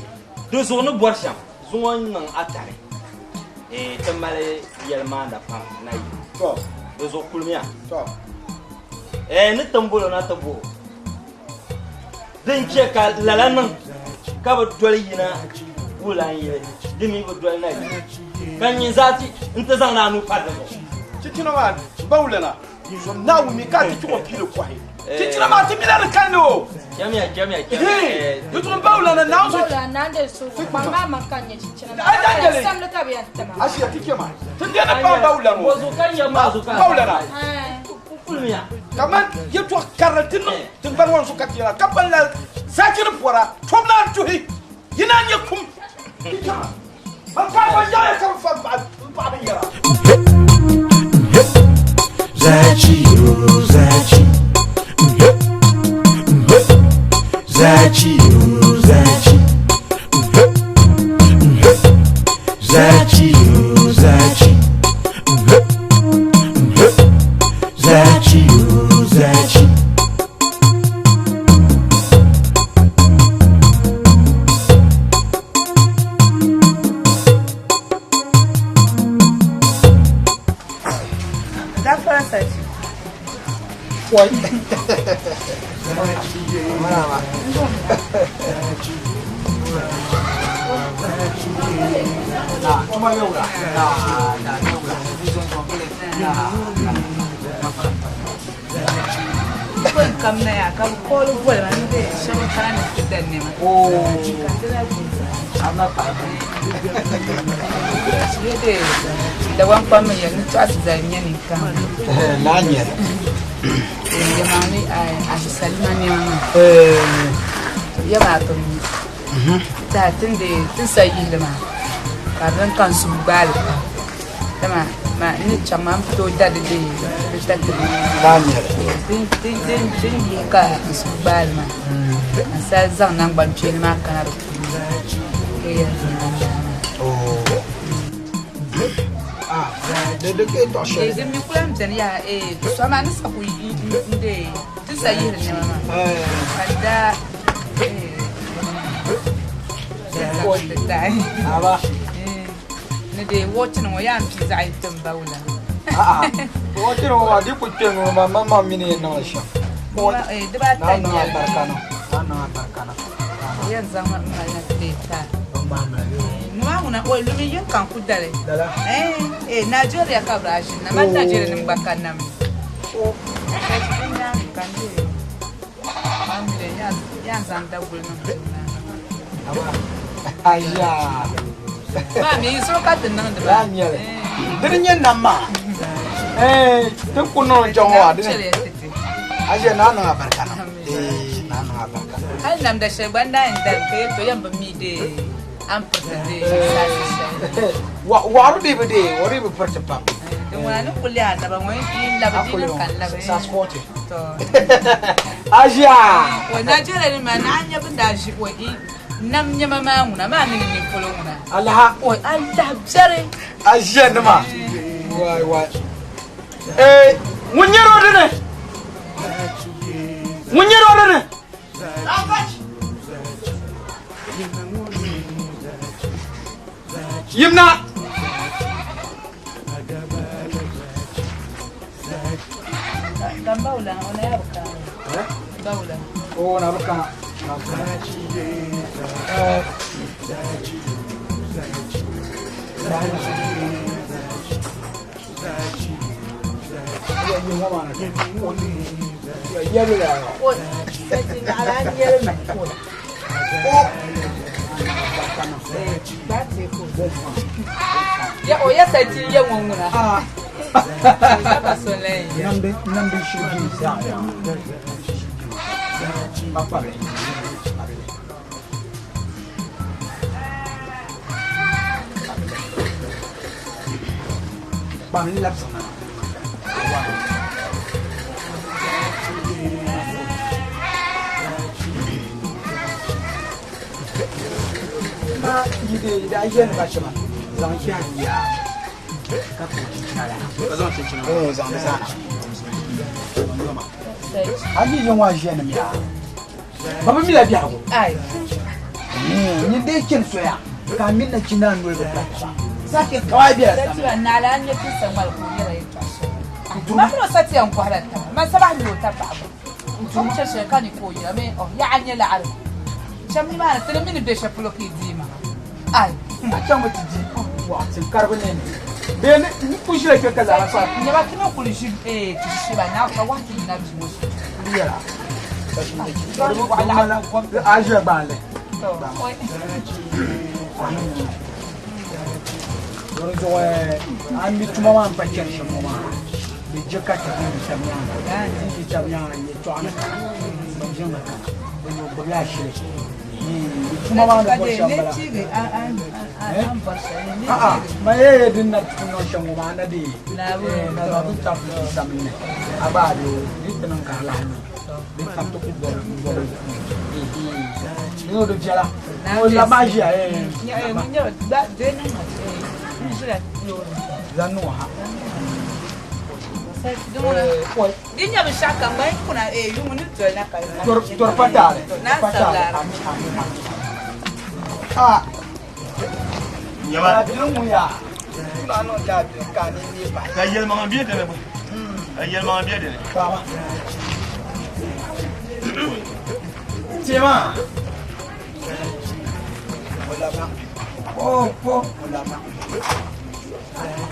Speaker 9: Di zuɣu ni bɔri shɛm zuŋɔ n-niŋ atali ti mali yɛlimaanda pam na yi. Di zuɣu kulimiya ni ti m-bol o na ti bɔh o din chɛ ka lala niŋ ka bɛ doli yina wulan yili di mi bi doli na yi ka nyin zaa ti nti zaŋdi a nuu pari di zuɣu.
Speaker 8: Chinchina maa bawulana Naawuni mi ka ti chuɣu piili kɔhi. Chinchina maa ti mila di kanli o.
Speaker 9: Chamiya, chamiya, chamiya.
Speaker 8: Di zuɣu bawulana Naawuni so.
Speaker 3: Bawulana Naawuni de so kpaŋ maa man ka nyɛ chinchina maa.
Speaker 8: Ai dan jeli.
Speaker 3: Samli ka bɛ yɛn ti ma.
Speaker 8: Ashiya ti chɛ ma. Ti dɛni paŋ bawulana o.
Speaker 6: Bozu ka nyɛ maa zu ka.
Speaker 8: Bawulana.
Speaker 6: Kulimiya.
Speaker 8: Kaman yɛtɔɣ karili ti niŋ tiŋgbani ŋɔ zuɣu ka ti yɛla ka ban la zaachiri pɔra tom naan tuhi yi naan nyɛ kum. Ti chɛ ma. Ban ka ban yaɣiya ka bɛ fa m paɣa binyɛra.
Speaker 5: Zachi, oh, zachi. Zachi, oh, zachi. Zachi, oh, zachi. Zachi, oh, zachi.
Speaker 7: Gafara sachi.
Speaker 2: Wai. Na, tuma bɛ wula. Na, na, bɛ wula. Na, na.
Speaker 7: Bɔn kam na yaa ka bɛ kooli boli ma ni bɛ shɛba kana ni ti da nɛma. Ka ti daa boli
Speaker 2: Ama paɣa.
Speaker 7: Yede Dagbaŋ kpam mi yɛli ni tɔɣisi zali nyɛ ninkaŋ.
Speaker 2: Naa nyɛli.
Speaker 7: Yɛmaŋli ahisalima nɛma maa. Ya maa bi mi. Tiɛha ti ni dee ti ni sa yihili maa ka di niŋ ka n suhu gbaali pam. Dama ma n ni chaŋ maa m bi tooi da di dee di tariti mi. Din yihi ka n suhu gbaali maa n sa zaŋ naŋgban kpeeni maa kana di puuni ka yɛli ni maa n-daa maa. Din mi ku lahi beni yaha sɔɣu maa ni sa ku n dee ti sa yihiri nɛma maa ka n daa ni dee wɔchini ŋɔ yaa m-pii zaɣ yini ti m ba wula.
Speaker 2: Wɔchini ŋɔ maa di ku kpe ŋɔ maa maŋmaŋ mi ni yɛn niŋ li shɛm.
Speaker 7: Dibaata
Speaker 2: Naa niŋ
Speaker 7: n-nyɛ li.
Speaker 2: alibarika niŋ. Naa niŋ alibarika niŋ.
Speaker 7: Yɛn zaŋmi m mali na ti dee taa. Ŋɔ maa ŋuna o lumi yini ka n ku dali. Eh, Nigeria ka bɛ daa ʒini na. Mani Nigeria nim gba kanna mi. Din nyaaŋa ka n dee maa mi yaa zaŋ daguli niŋ ti na.
Speaker 2: Aya.
Speaker 7: Maa mi zuɣu ka ti niŋdi ba.
Speaker 2: Yaa nyɛli. Dini nyɛ nam maa. Eh, ti ku niŋ jɔŋ ŋɔ dini. Aje naa niŋ abarika niŋ. Eh, naa niŋ abarika niŋ.
Speaker 7: Hali namda shɛli gba n daa yɛn dali ka yɛli to yɛn bi mi dee. An piriti dee saasi shɛli.
Speaker 2: Waɣiri dii bi dee, o dii bi piriti pam.
Speaker 7: Din ŋuna ni kuli a naba ŋɔ yi labi di ni ka labi.
Speaker 2: Saasi 40.
Speaker 7: To.
Speaker 2: Aʒia!
Speaker 7: O Nigeria ni maa naa nya bin daa ʒi o i nam nyɛma maa ŋuna maa mini nin polo ŋuna.
Speaker 2: Alaha.
Speaker 7: O alaha biɛri.
Speaker 8: Aʒia nima. Wai wai. Eh, ŋun nyɛri o dini. Ŋun nyɛri o dini. Yimna.
Speaker 7: Kan bawla o na yabu kan. Bawla.
Speaker 2: O na bi kana.
Speaker 7: O ala nyɛli mi ko la. Ya o ya sa ti ye ŋɔ ŋuna. Ka so lɛn ye.
Speaker 2: Namdi namdi shiri sa. Papa. Kpam labisi na. Ma yi de da yen ba shaba zaŋ ya ya ka ko chinchina la.
Speaker 8: Ka zaŋ chinchina.
Speaker 2: Eh zaŋ di zaana. A yi yen wa ʒiya nim yaa. Ba bi mila biɛhigu.
Speaker 7: Ai.
Speaker 2: Nyin dee chani soya ka a mini nachindaa noli bi pari taba. Sake kawai biɛla
Speaker 7: Sa ti ba naala an nyɛ ti sa ŋmali ka o yɛla yɛltɔɣa shɛli. Ma mini o sa ti yɛn kɔhila taba. Man sabahi ni o ta paɣaba. O ni chɛ shɛli ka ni ka o yɛra mi oh yaɣa nyɛ laɣiri. Shɛm nimaani ti ni mi ni be shɛli polo ka yi dii maŋa. Ai.
Speaker 2: A chaŋ mi ti di waɣatim karibu ni ni bee ni n ku ʒila kpe ka zaa fa.
Speaker 7: Nyɛba ti mi kuli ʒi eh ti shiba naa ka wahi ti yina bia ŋɔ shee.
Speaker 2: Yɛla. A ʒiya gbaali. Di zuɣu a mi tuma maa n pa chɛni shɛm ŋɔ maa di je ka ti di tabi nyaanga ti di tabi nyaanga yɛltɔɣa ni kana bin ʒini ni kana bi ni gbubila ashili di tuma maa ni bɔri shɛm bala a'a ma ye din na ti niŋ shɛm ŋɔ maa na di na zaŋ ti tabi ti samli a gba a di di ti niŋ ka a lahi niŋ di ka ti ku bɔri bɔri ni o di viɛla o la maa ʒiya zaŋ niŋ o ha
Speaker 7: Di nyɛ binshɛɣu kam gba yi kuna yuŋ ni doli na ka
Speaker 2: Tori pa taali
Speaker 7: Naan
Speaker 2: pa taali
Speaker 7: sabila.
Speaker 2: ami ami ami a
Speaker 1: Nyɛma.
Speaker 2: daabilim ŋun yaa tuna niŋ daabilim ka a ni neei pahi
Speaker 1: Ka yɛlimaŋa bɛ dini gba. Ka yɛlimaŋa bɛ dini.
Speaker 2: Baba tema o labina po po o labina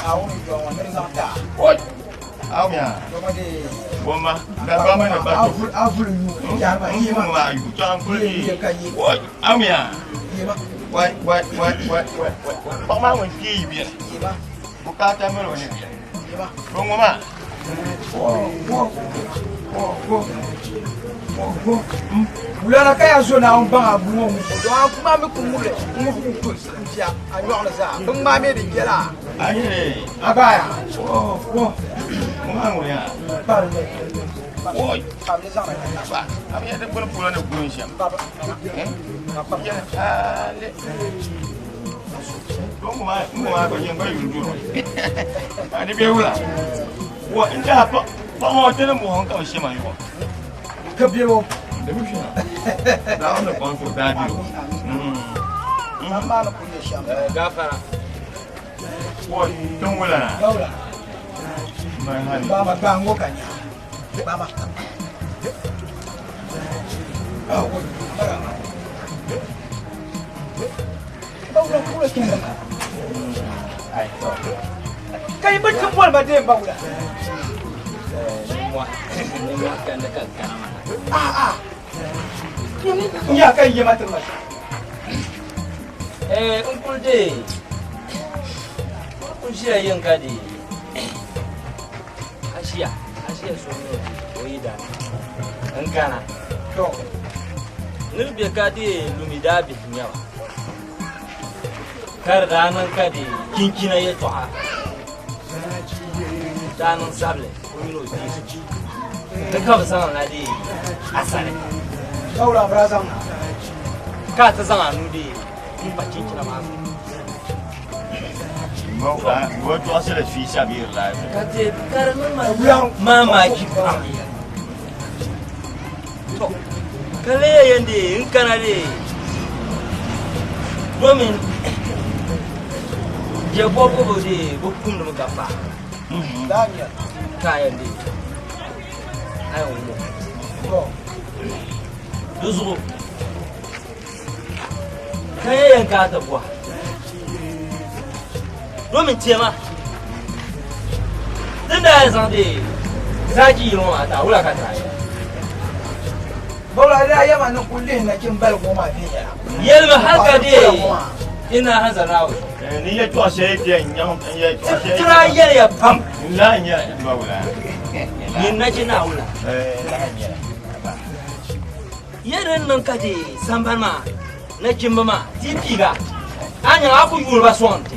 Speaker 2: a wuni jɔ ŋɔ ni zaŋ taa
Speaker 1: Oi. Aw ya.
Speaker 2: dɔgɔ de
Speaker 1: Bomba. Da ba ma ne ba to.
Speaker 2: a vuli yu yariba yema
Speaker 1: Ma yu to an kuli.
Speaker 2: Ye ka ye.
Speaker 1: Oi. Aw ya.
Speaker 2: yema
Speaker 1: Wai wai wai wai wai. Paɣa maa ŋun kpee yi biɛni.
Speaker 2: yema
Speaker 1: Bukaata mali o ni biɛni.
Speaker 2: yema
Speaker 1: To ŋɔ maa.
Speaker 2: po po po po po po wulana ka ya zo naawuni baŋ a bu ŋɔ ŋun don a kuma mi ku ŋubili n ŋubi ku to n bia a nyɔɣili zaa bin ŋmaa mi di biɛla
Speaker 1: Ayi.
Speaker 2: a baaya po po
Speaker 1: Ŋɔ maa ŋun ya.
Speaker 2: kparili
Speaker 1: Oi.
Speaker 2: kparili zaŋ na
Speaker 1: Ba. A mi ya di gbuni polo ni gurin shɛm.
Speaker 2: kpabi
Speaker 1: Ya ale. To ŋɔ maa ŋɔ maa gba yɛn gba yuli duro. A ni bɛ wula. Wa n daa pa paɣa ŋɔ ti ni muhim ka bi shɛ ma yuɣu.
Speaker 2: ka biɛbo
Speaker 1: Da bi shɛ. Daa ni kɔŋ so daa bi o.
Speaker 2: an maa ni ku nyɛ shɛm
Speaker 9: Gafara.
Speaker 1: Wa tin wula na.
Speaker 2: bawla
Speaker 1: Mai hali.
Speaker 2: baama gbaango ka nya baama bawla kula kenda
Speaker 9: Ai, to.
Speaker 2: kai bi tin boli ba dee bawla
Speaker 9: Nimwa. Nimwa kan da kan kana mana.
Speaker 2: a a n yaa ka yema ti ma
Speaker 9: Eh, n kuli de. Kun ʒila yin ka de. Ashiya, ashiya so ne o yi da. N kana.
Speaker 2: to
Speaker 9: Nir be ka de lumi daa bihi nyawa.
Speaker 6: Ka di daa niŋ ka di chinchina yɛltɔɣa daa niŋ zabili o mini o bia ni ka bɛ zaŋ la di asali.
Speaker 2: Ka wula bɛ daa zaŋ na?
Speaker 6: Ka a ti zaŋ a nuu di m-pa chinchina maa zuɣu. Ka ti ka di niŋ ma maamaaki pam. To, ka lee yɛn dee n kana dee domin je bɔbigu bi dee bi kumdimi ka paai ka a yɛn dee a yɛn wum o. Di zuɣu ka yɛn yɛn ka a ti bɔhi domin tema din daa yɛn zaŋ dee zaaji yili ŋɔ maa taa wula ka daa yɛli?
Speaker 2: Bawla daa yɛma ni kuli lihi nachimbaligi ŋɔ maa viɛnyɛla.
Speaker 6: Yɛlimi hal ka dee ina hanza Naawuni.
Speaker 1: Ni yɛtɔɣ shɛli bɛ nyaŋ n yɛtɔɣ shɛli.
Speaker 6: Ti daa yɛliya pam.
Speaker 1: N lahi nyɛla Bawla.
Speaker 6: Nyin nachi Naawuni.
Speaker 1: N lahi nyɛla.
Speaker 6: Yɛ din niŋ ka ti sambani maa nachimba maa ti piiga, a nyaŋ a ku yuuni ba sɔŋ ti.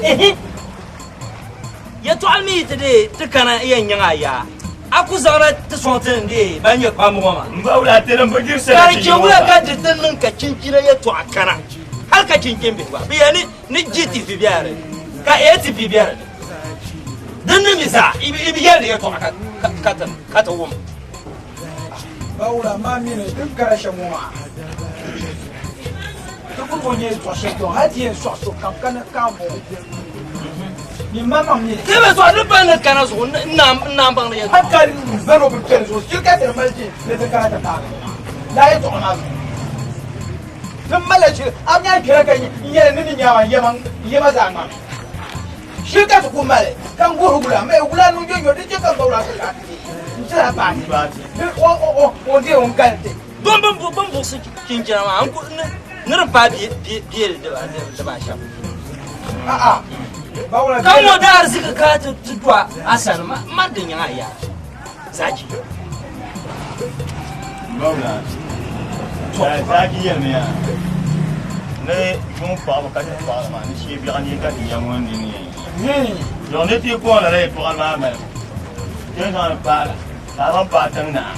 Speaker 6: Ihi! Yɛtɔɣili mi yi ti deei ti kana yɛn nyaŋ a yaa, a ku zaŋda ti sɔŋ ti ni deei ban nyɛ kpamba ŋɔ maa.
Speaker 1: M ba wula ti din bi diri
Speaker 6: Ka di chɛ wula ka di ti niŋ ka chinchina yɛtɔɣa kana, hal ka chinchin bihi gba bi yɛli ni ni GTP bela di ni, ka ATP bela di ni. Din ni mi zaa, i bi yɛli di yɛtɔɣa ka ti wum.
Speaker 2: Bawula maa mini din kara shɛm ŋɔ maa, ti kuli ŋɔ nyɛ zuɣu shɛli tɔŋ hali ti yɛn sɔɣi so kam ka ni ka m-bɔŋɔ. Nyin maŋmaŋ mi li.
Speaker 6: Ti bi sɔɣi di pa ni kana zuɣu n naan baŋ di yɛltɔɣa.
Speaker 2: Hali ka zani o bi kpɛri zuɣu shili ka ti di mali ti ni ti kana ti paagi lala yɛltɔɣa maa zuɣu. Ti malila shili a bi nyaŋ kpɛra ka n yɛli ni ni nyaama n yɛma zaa ŋmami. Shili ka ti ku mali ka n guhiri wula, mɛ wula niŋ yonyo di chɛ ka n ba wula ti lahi ti n tira baati ni o deei o n-gali ti.
Speaker 6: Don bɛ buɣisi chinchina maa ni di paai biɛli dibaashɛm. Ka ŋɔ daa ariziki ka ti do a sani ma di nyaŋ a yaa zaaji.
Speaker 1: Zaaji yɛlimiya ni yuŋ paɣaba ka ti paɣaba maa ni shee biɛɣu ni ka ti nya ŋun nini yɛn yi. Zuɣu ni ti kɔŋ lala yɛltɔɣali maa malibu ti ni zaŋli paala ka a zaŋ paai tiŋ naa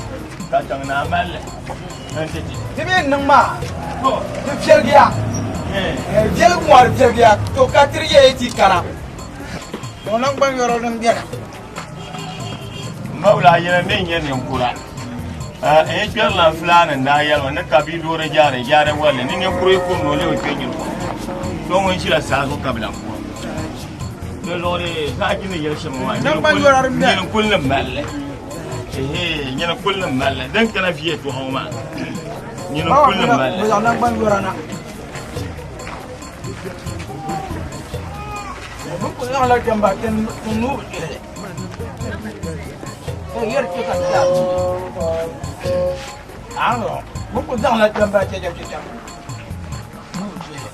Speaker 1: ka tiŋ naa mali li n-ti ti.
Speaker 2: Di mi niŋ maa di viɛligiya viɛligu ŋɔ di viɛligiya to ka tiri yɛli ti kana. O naŋgban yɔrɔ din bɛni.
Speaker 1: Mawula yɛli ni nyɛ ninkura n yi kpɛrila fulaani n daa yɛli ni ka bi loori jaari jaari walli ni ninkura yi kum ni o lebi kpɛ nyini kom so ŋun ʒila saa zuɣu ka bi lahi kurim di zuɣu di zaɣ ni yɛli shɛm maa nyini kuli ni malli nyini kuli ni malli din kana vi yɛltɔɣa ŋɔ maa nyini kuli ni malli.
Speaker 2: Bɛ ku zaŋla jɛmba ti nuu bi chihili. Ka yɛri chɛ ka ti daa Aŋɔ, bɛ ku zaŋla jɛmba chɛchɛchɛchɛ nuu bi chihili.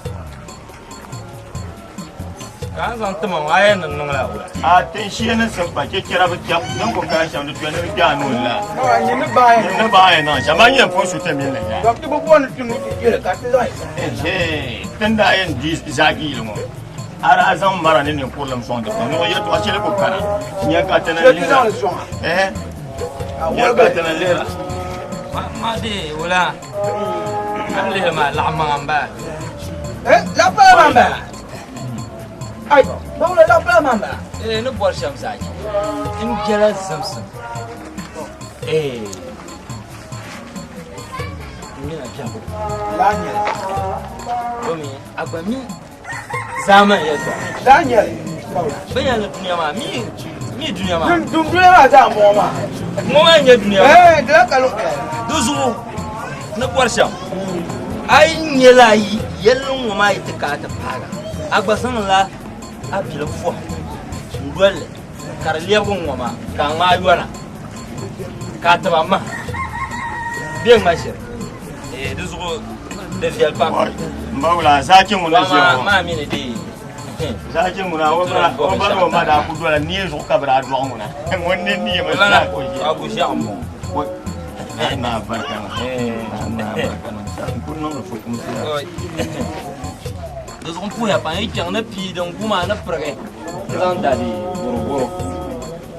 Speaker 9: Ka a zaŋ tima ŋɔ a yɛn niŋ niŋla wula?
Speaker 1: A tin shee ni sib kpa chɛchɛra bi kpɛm din ku kana shɛm di tuya ni di kpɛ a nuu ni la.
Speaker 2: Nyini ni baai
Speaker 1: Nyini ni baai niŋ shɛm a yɛn pun su ti mini li yaa.
Speaker 2: Ti bi bɔni ti nuu ti chihili ka ti zaŋ
Speaker 1: Tin daa yɛn di zaaki yili ŋɔ a daa zaŋ mara ni ninkurilim sɔŋ di puuni ni o yɛltɔɣa shɛli ku kana nyɛ ka ti ni lihira. Nyɛ ka ti ni lihira.
Speaker 6: Ma de wula a ni lihiri maa laɣim maŋa m-bala.
Speaker 2: Laɣim pala maa m-bala. Ai, bawula laɣim pala maa m-bala.
Speaker 6: Ee, ni bɔri shɛm zaa chɛ. N biɛla zimsim. Ee. N nyɛla biɛhigu.
Speaker 2: Laa nyɛli.
Speaker 6: Domi a gba mi zaamani yɛltɔɣa.
Speaker 2: Laa nyɛli.
Speaker 6: Bɛ yɛli ni dunia maa mi mi dunia maa.
Speaker 2: Dun dunia maa zaa mɔɣɔ maa.
Speaker 6: Ŋɔ maa n-nyɛ dunia maa.
Speaker 2: Ɛɛ di la ka luɣili.
Speaker 6: Di zuɣu ni bɔri shɛm a yi nyɛla yɛlli ŋɔ maa yi ti ka a ti paaga a gba zaŋla a bilim fɔhim n-doli li ka di lɛbigi ŋ-ŋɔ maa ka a ŋmaai yɔna ka a tiba maha bɛ ŋma ʒiri ee di zuɣu di viɛli pam.
Speaker 1: M ba wula zaachi ŋuna ʒiya ŋɔ.
Speaker 6: Maa mi ni di
Speaker 1: Zaachi ŋuna o ba ni o ma daa ku dola nie zuɣu ka bɛ daa dɔɣi ŋuna ŋun ni nie mi zaa ka o ʒiya.
Speaker 6: Agu ʒiɛɣu m-bɔŋɔ.
Speaker 1: Naa barika niŋ. Naa barika niŋ. N ku niŋdi fukumsi la.
Speaker 9: Di zuɣu n puhiya pam yi chaŋ ni pii din gu maa ni pirigi n zaŋ da di boroboro.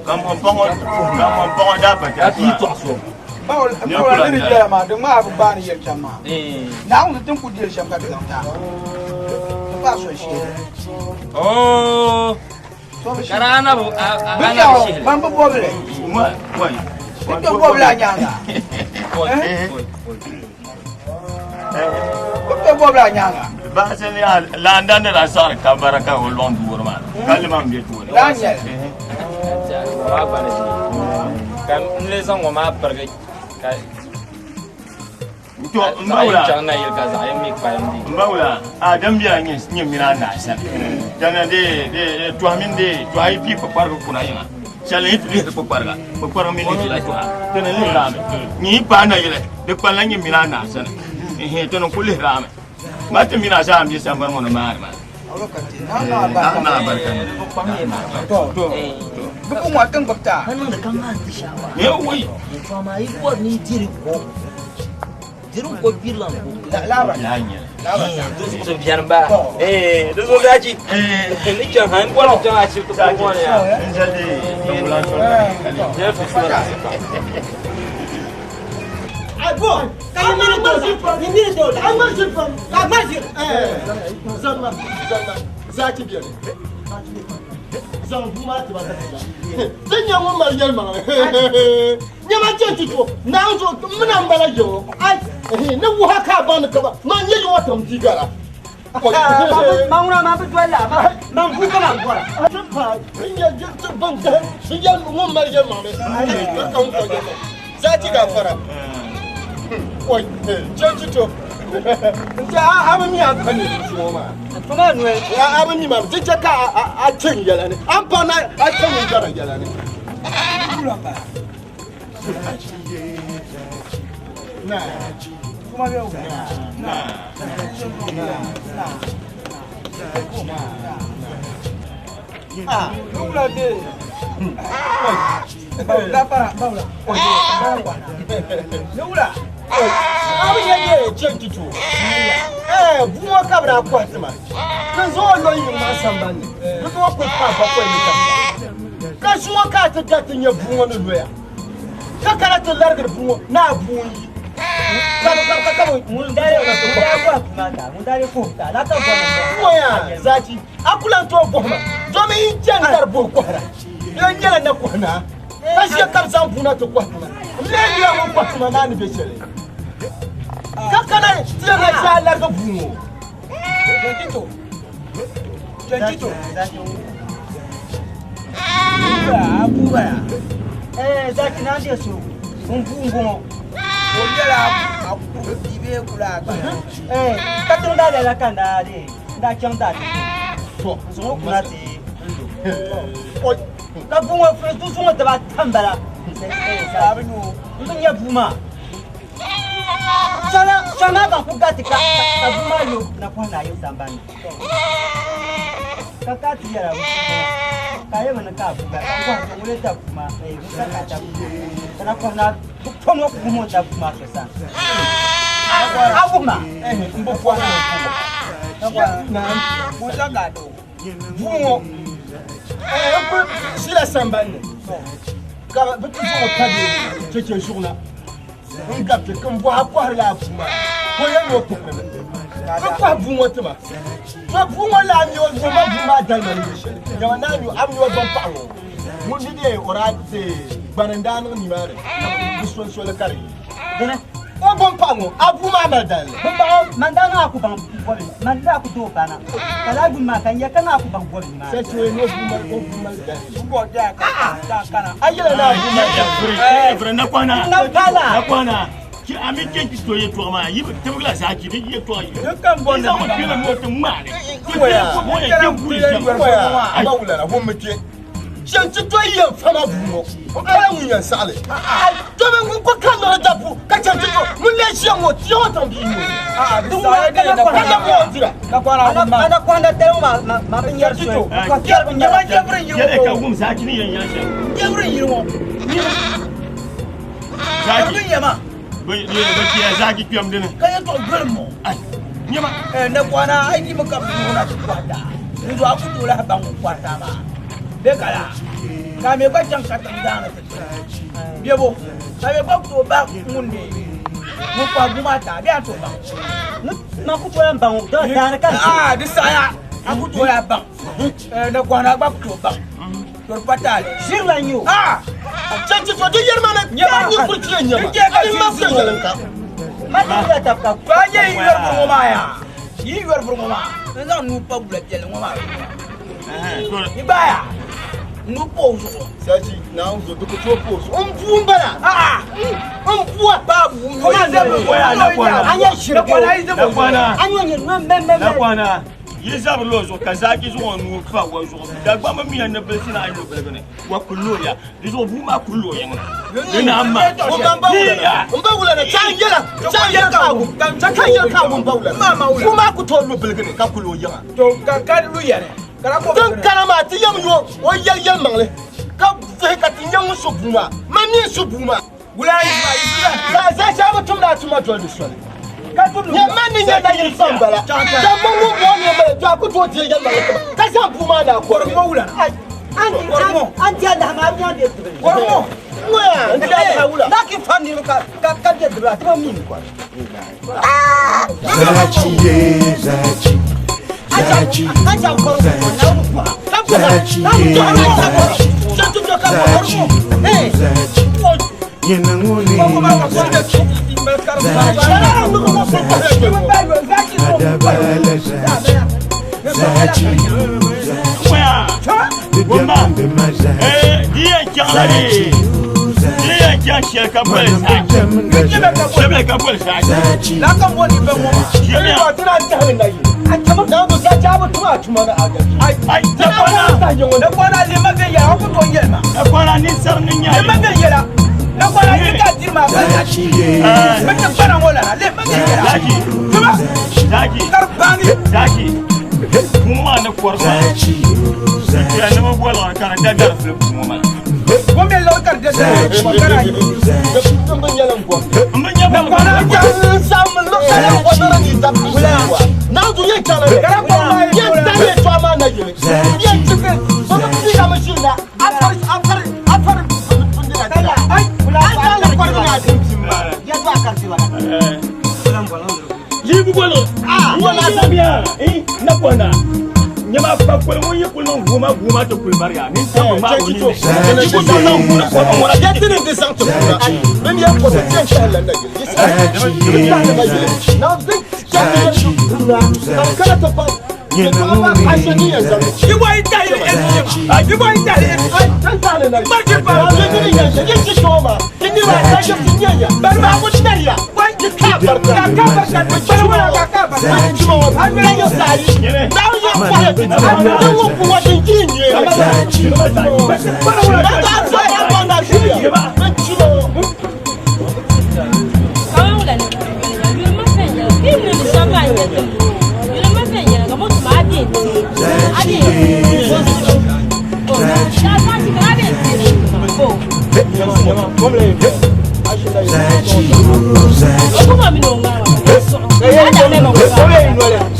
Speaker 1: Ka ŋɔmpaŋɔ daa pa
Speaker 9: Ka pii tɔɣiso.
Speaker 2: Bawla ni di yɛla maa di ŋmaa bi gbaani yɛli shɛm maa. Naawuni ti ni ku diri shɛm ka ti zaŋ taai. Ti paai soli shee.
Speaker 9: Oo. Ka a na bi shihili.
Speaker 2: Man bi bɔbili. Bi kpɛ bɔbili a nyaaŋa. Bi kpɛ bɔbili a nyaaŋa.
Speaker 1: Baasi ni a laanda ni daa saɣiri ka bara ka o lɔŋ duuri maa ka limam bɛ tooni.
Speaker 2: Laa nyɛli.
Speaker 9: Maa gba ni ka n lee zaŋ ŋɔ maa pirigi ka
Speaker 1: To n ba wula
Speaker 9: chaŋ na yili ka zaɣ yini mi kpalim di.
Speaker 1: N ba wula a din bɛla nyɛ nyɛ mini a naa sani tana de de tɔhi mini de tɔha yi pii kpakpariga kuna yiŋa shɛli yi ti lihiri kpakpariga kpakpariga mini lihirila tɔha tana lihiri a mi nyɛ yi paai na yili di kpanila nyɛ mini a naa sani tana ku lihiri a mi ma ti mini a zaa n bɛ sambani ŋɔ ni maani maa.
Speaker 8: Zaki bɛni zaŋ bua maa tiba ka ti da ti nyɛ ŋun mali yɛlimaŋli nyɛma chɛn ti to naawuni zuɣu m mina m bala yiŋɔ ai ni wuha ka a baŋ ni ka ba man nyɛ yiŋɔ tam di gara
Speaker 6: Man ŋuna man bi doli la man bu ka man bɔra.
Speaker 8: Ti paai n nyɛ ti bin gahim n yɛli ŋun mali yɛlimaŋli ka n kɔ yɛlimaŋli Zaki gafara oi chɛn ti to n ti a bi mi a pa ni zuŋɔ maa
Speaker 6: Tuma noli.
Speaker 8: A bi mi maa di chɛ ka a chɛ n yɛla ni a ni pa na a chɛ ŋun gara yɛla ni. A bi yɛ yɛ chɛn ti to bua ŋɔ ka bi daa kɔhi ti ma ka n zaŋ o lo yiŋ maa sambani ni di ŋɔ kuli paai bakɔi ni ka ka zuŋɔ ka a ti da ti nyɛ bua ŋɔ ni loya ka kana ti larigiri bua ŋɔ ni a bua n yi Zaki a ku lan tooi bɔhi ma domi n chani dari buhi kɔhira bee n nyɛla na kɔhi naa ka ʒiya ka bɛ zaŋ bua na ti kɔhi ti ma n lee nyɛla ŋun kɔhi ti ma maa ni be shɛli ka kana ti yɛn na ʒe a larigi bua ŋɔ.
Speaker 6: Zaki naa n-deei so n-bu m-bɔŋɔ.
Speaker 2: O nyɛla a kurigi bia bee kula a gbaya?
Speaker 6: Katiŋ daa lala ka n daa deei n daa chaŋ daa ti so n zaŋ o kuna ti n lo. Ka bua ŋɔ zuŋɔ dibaata m-bala m bi nya bua maa. Sɔŋ maa ka n ku gariti ka bua maa yo napɔhi ni ayi sambani ni. Ka ka ti yɛra ka a yɛmi ni ka a buga ka n bɔhi ŋuni da bua maa Musa ka da bua ka napɔhi ni bi pɔmi o kuhi o da bua maa so sani. A wuhi ma.
Speaker 8: N bi bɔhi ni
Speaker 2: Musa ka da o.
Speaker 8: Bua ŋɔ n kuli ʒila sambani ni ka bɛ ti zaŋ o pa bɛ cheche zuɣu na. N gabiti ka n bɔhi a kɔhirila a bua maa ka o yɛli ni o kɔhirimi. Bɛ kɔhi bua ŋɔ ti ma. To bua ŋɔ laa mi o ma bua maa dalima ni nyɛ shɛli. Nyama naa mi a mi o ban paɣa ŋɔ ŋun mi dee o daa dee gbani n daa niŋ nimaani ka bɛ soli soli ka di yi.
Speaker 6: Dini?
Speaker 8: O ban paɣa ŋɔ a bua maa mali dalili.
Speaker 6: Bin paɣa man daa niŋ a ku baŋ bɔbi man daa ku doo bana ka laa yuli maa ka n yɛ ka niŋ a ku baŋ bɔbi nimaani.
Speaker 8: Sɛ ti o ni o bua mali o bua mali dalili.
Speaker 1: A
Speaker 8: yɛla ni a bua mali dalili.
Speaker 1: Fere na kwana.
Speaker 6: Na pala.
Speaker 1: Na kwana. Ki a mi ke ki to yɛltɔɣa maa yi bi tibigila zaa ki di yɛltɔɣa yi.
Speaker 2: Dukkan bɔndi
Speaker 1: Yi zaŋ o kpɛla ni o ti ŋmaali. Ti kpɛla ko bo yɛn kpɛ guli shɛm.
Speaker 8: N ba wulana ŋun mi kpɛ chɛn ti to yɛn fama buu ŋɔ o kala ŋun yɛn saɣali domi ŋun ko ka nɔri dapu ka chɛn ti to ŋun lee ʒiya ŋɔ ti ŋɔ tiŋ bia ŋɔ ka na bɔ dira
Speaker 6: Ana kɔhanda dali ŋɔ maa ma bi nyɛri soli.
Speaker 1: Yɛlɛ ka wum zaa ki ni yɛn yɛn shɛm. Zaki. Bɛ kiya zaki kpɛm dini.
Speaker 2: Ka yɛltɔɣa golim ŋɔ.
Speaker 1: Nyɛma.
Speaker 2: Ne kɔna a yi mi ka bi yuuna ti kɔhita. N zuɣu a ku tooi lahi baŋ ŋun kɔhita maa. Bɛ kala. Ka a mi gba chaŋ katiŋ daani ti ti. Bebo. Ka a mi gba ku tooi baŋ ŋun ne ŋun kɔhi bua maa ti a bee a ni tooi baŋ?
Speaker 6: Ma ku tooi lahi baŋ o daani ka n ti.
Speaker 2: Aa di saɣiya a ku tooi lahi baŋ. Ne kɔhina a gba ku tooi baŋ. To di pa taali.
Speaker 6: Ʒiri la n-nyɛ o.
Speaker 2: Aa!
Speaker 10: Chɛchi to di yɛri ma ni yaa nyi kuli ti yɛn nyɛ ma. A yi ma fi yɛli n ka.
Speaker 6: Ma ti wula tab ka.
Speaker 2: To a nyɛ yi yɔri buri ŋɔ maa yaa? Yi yɔri buri ŋɔ maa n zaŋ nuu pa wula piɛlli ŋɔ maa zuɣu. Yi gbaaya n nuu pa o zuɣu.
Speaker 10: Sachi Naawuni zo di ku tooi pa o zuɣu. N bua n bala.
Speaker 2: Aa!
Speaker 10: N bua.
Speaker 2: Baa bua n yɔri.
Speaker 6: A nyɛ ʒiri bee o? A nyɛ ʒiri mɛ mɛ mɛ.
Speaker 1: Nakwana. Yi zabiri la o zuɣu ka Zaki zaŋ o nuu pa wa zuɣu. Dagbamba mi ya ni bilisi ni ayi biligi ni wa ku looya. Di zuɣu bua maa ku looya ŋuna. Di ni ama.
Speaker 10: N ba wula na chan yɛla chan yɛla ka gum chan yɛla ka gum ba wula na bua maa ku tooi lu biligi ni ka ku looi yiŋa.
Speaker 2: To ka ka lu yɛli.
Speaker 10: Din kana maa ti yɛm yo o yɛli yɛlimaŋli ka vihi ka ti nya ŋun su bua maa. Man mi n su bua maa. Zaa bi tumdi a tuma doli di soli. Nyɛ man ni nyɛ nayili fa m-bala. Damma ŋun bɔŋɔ ni m-bala, to a ku tooi deei yɛlimaŋli ti ma, ka zaŋ bua maa na a kɔrigi.
Speaker 6: An di alaha maa, a mi a be dibili.
Speaker 10: Ŋɔya, n di alaha wula.
Speaker 6: Na ki fa niriba ka be dibili, a ti ba mi n kɔri.
Speaker 5: Zachi ye zachi, zachi zachi, zachi ye zachi, zachi. Yena ngone zachi, zachi zachi, adabala zachi, zachi zachi. Bidya ma zachi,
Speaker 1: Di yɛn chaŋ la
Speaker 5: zachi
Speaker 1: di yɛn chaŋ shɛli ka boli zachi. Shɛli ka boli zachi.
Speaker 5: zachi.
Speaker 1: Ai, nakwana. Nakwana ni sari ni nya.
Speaker 5: Zachi ye
Speaker 1: Zaki. Zaki. Zaki. Bua maa ni kɔri maa.
Speaker 5: zachi zachi.
Speaker 1: Ya ni bi boli ka di da dari fili bua maa.
Speaker 5: Zachi zachi.
Speaker 1: N bi nya boli Yi bi boli. Wala sabiya. Eh, nakwana. Nyɛma pa kuli ŋun yi kuli niŋ guuma guuma ti kuli bariya ni tam bi maa o nini. Yi ku tooi niŋ guuna kɔri ŋuna.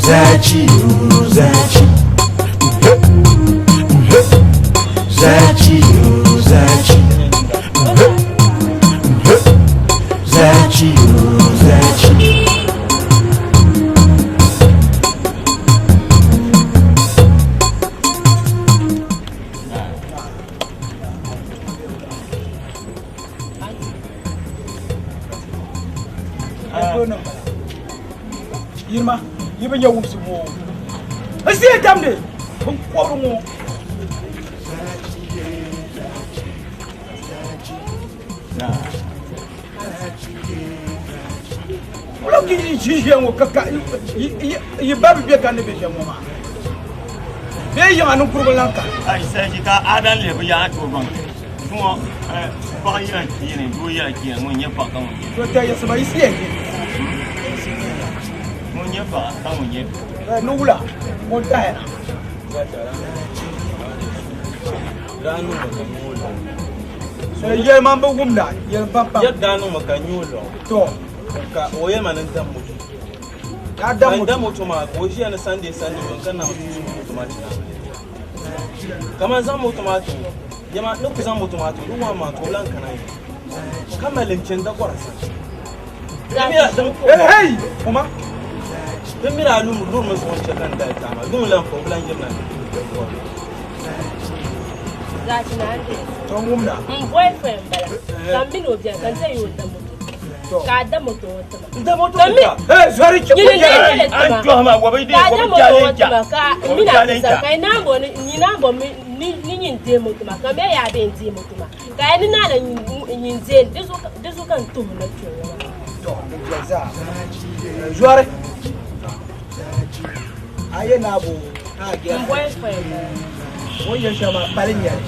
Speaker 5: Zachi zachi, zachi zachi, zachi zachi, zachi.
Speaker 2: Yirima, yi bi nyɛ wumsi ŋɔ. N siya damdi bin kɔbiri ŋɔ. Wula ki yi ʒi ʒiya ŋɔ ka ka yi ba bi bɛ ka ni bɛ shɛm ŋɔ maa. Bee yiŋa ninkurigu lan ka.
Speaker 1: Ai saji ka adan le bi yaa to baŋ. Zuŋɔ paɣa yɛla kiini doo yɛla kiini ŋun nyɛ paɣa ka ŋun nyɛ.
Speaker 2: To ta yiɣisi ba yi siya ʒi.
Speaker 1: Ŋun nyɛ paɣa ka ŋun nyɛ doo.
Speaker 2: Ni wula ŋun tahi na. Yɛli ma n bi wumda yɛli pam pam.
Speaker 9: Yɛ daa niŋmi ka n nyɛ o lɔɣu.
Speaker 2: To.
Speaker 9: Ka o yɛli ma ni n dam moto.
Speaker 8: Ka da
Speaker 11: moto. Da moto maa ka o ʒiya ni Sunday Sunday o ka na ti su moto maa chana. Kaman zaŋ moto maa ti o. Yɛma ni ku zaŋ moto maa ti o di wahi maa ti o lan kana yi. Ka mali n chani dakɔra sani.
Speaker 8: Hey! Kuma.
Speaker 11: Din mini a lum lurimi zuɣu n-chɛ ka n dali taama. Yuŋ lan fa o bi lan yirina ni
Speaker 12: Zachi na ande.
Speaker 8: To ŋumda.
Speaker 12: N boyfriend bala. Ka n mini o biɛni ka n tɛyi o da moto. Ka a da moto ŋɔ tima.
Speaker 11: N da moto
Speaker 12: Ka mi.
Speaker 8: Hey, zɔri chɛ
Speaker 12: Nyini n dee
Speaker 1: An
Speaker 12: tima.
Speaker 1: tɔhi ma, wa bi
Speaker 12: Ka a
Speaker 1: wa
Speaker 12: da
Speaker 1: bi
Speaker 12: moto
Speaker 1: challenge
Speaker 12: ŋɔ tima ka
Speaker 1: Wa
Speaker 12: n
Speaker 1: bi
Speaker 12: mini a
Speaker 1: challenge
Speaker 12: ti zali ka yi naan bo ni nyi naan bo mi ni ni nyin dee moto maa ka mi yaa bee n dee moto maa ka ya ni naa la nyin dee di zuɣu ka n tuhi na kpe ŋɔ maa.
Speaker 8: To, di biɛli zaa. Zɔri. A yɛ naa bo a
Speaker 12: N boyfriend bala.
Speaker 8: O yɛn shɛli maa pali nyɛli.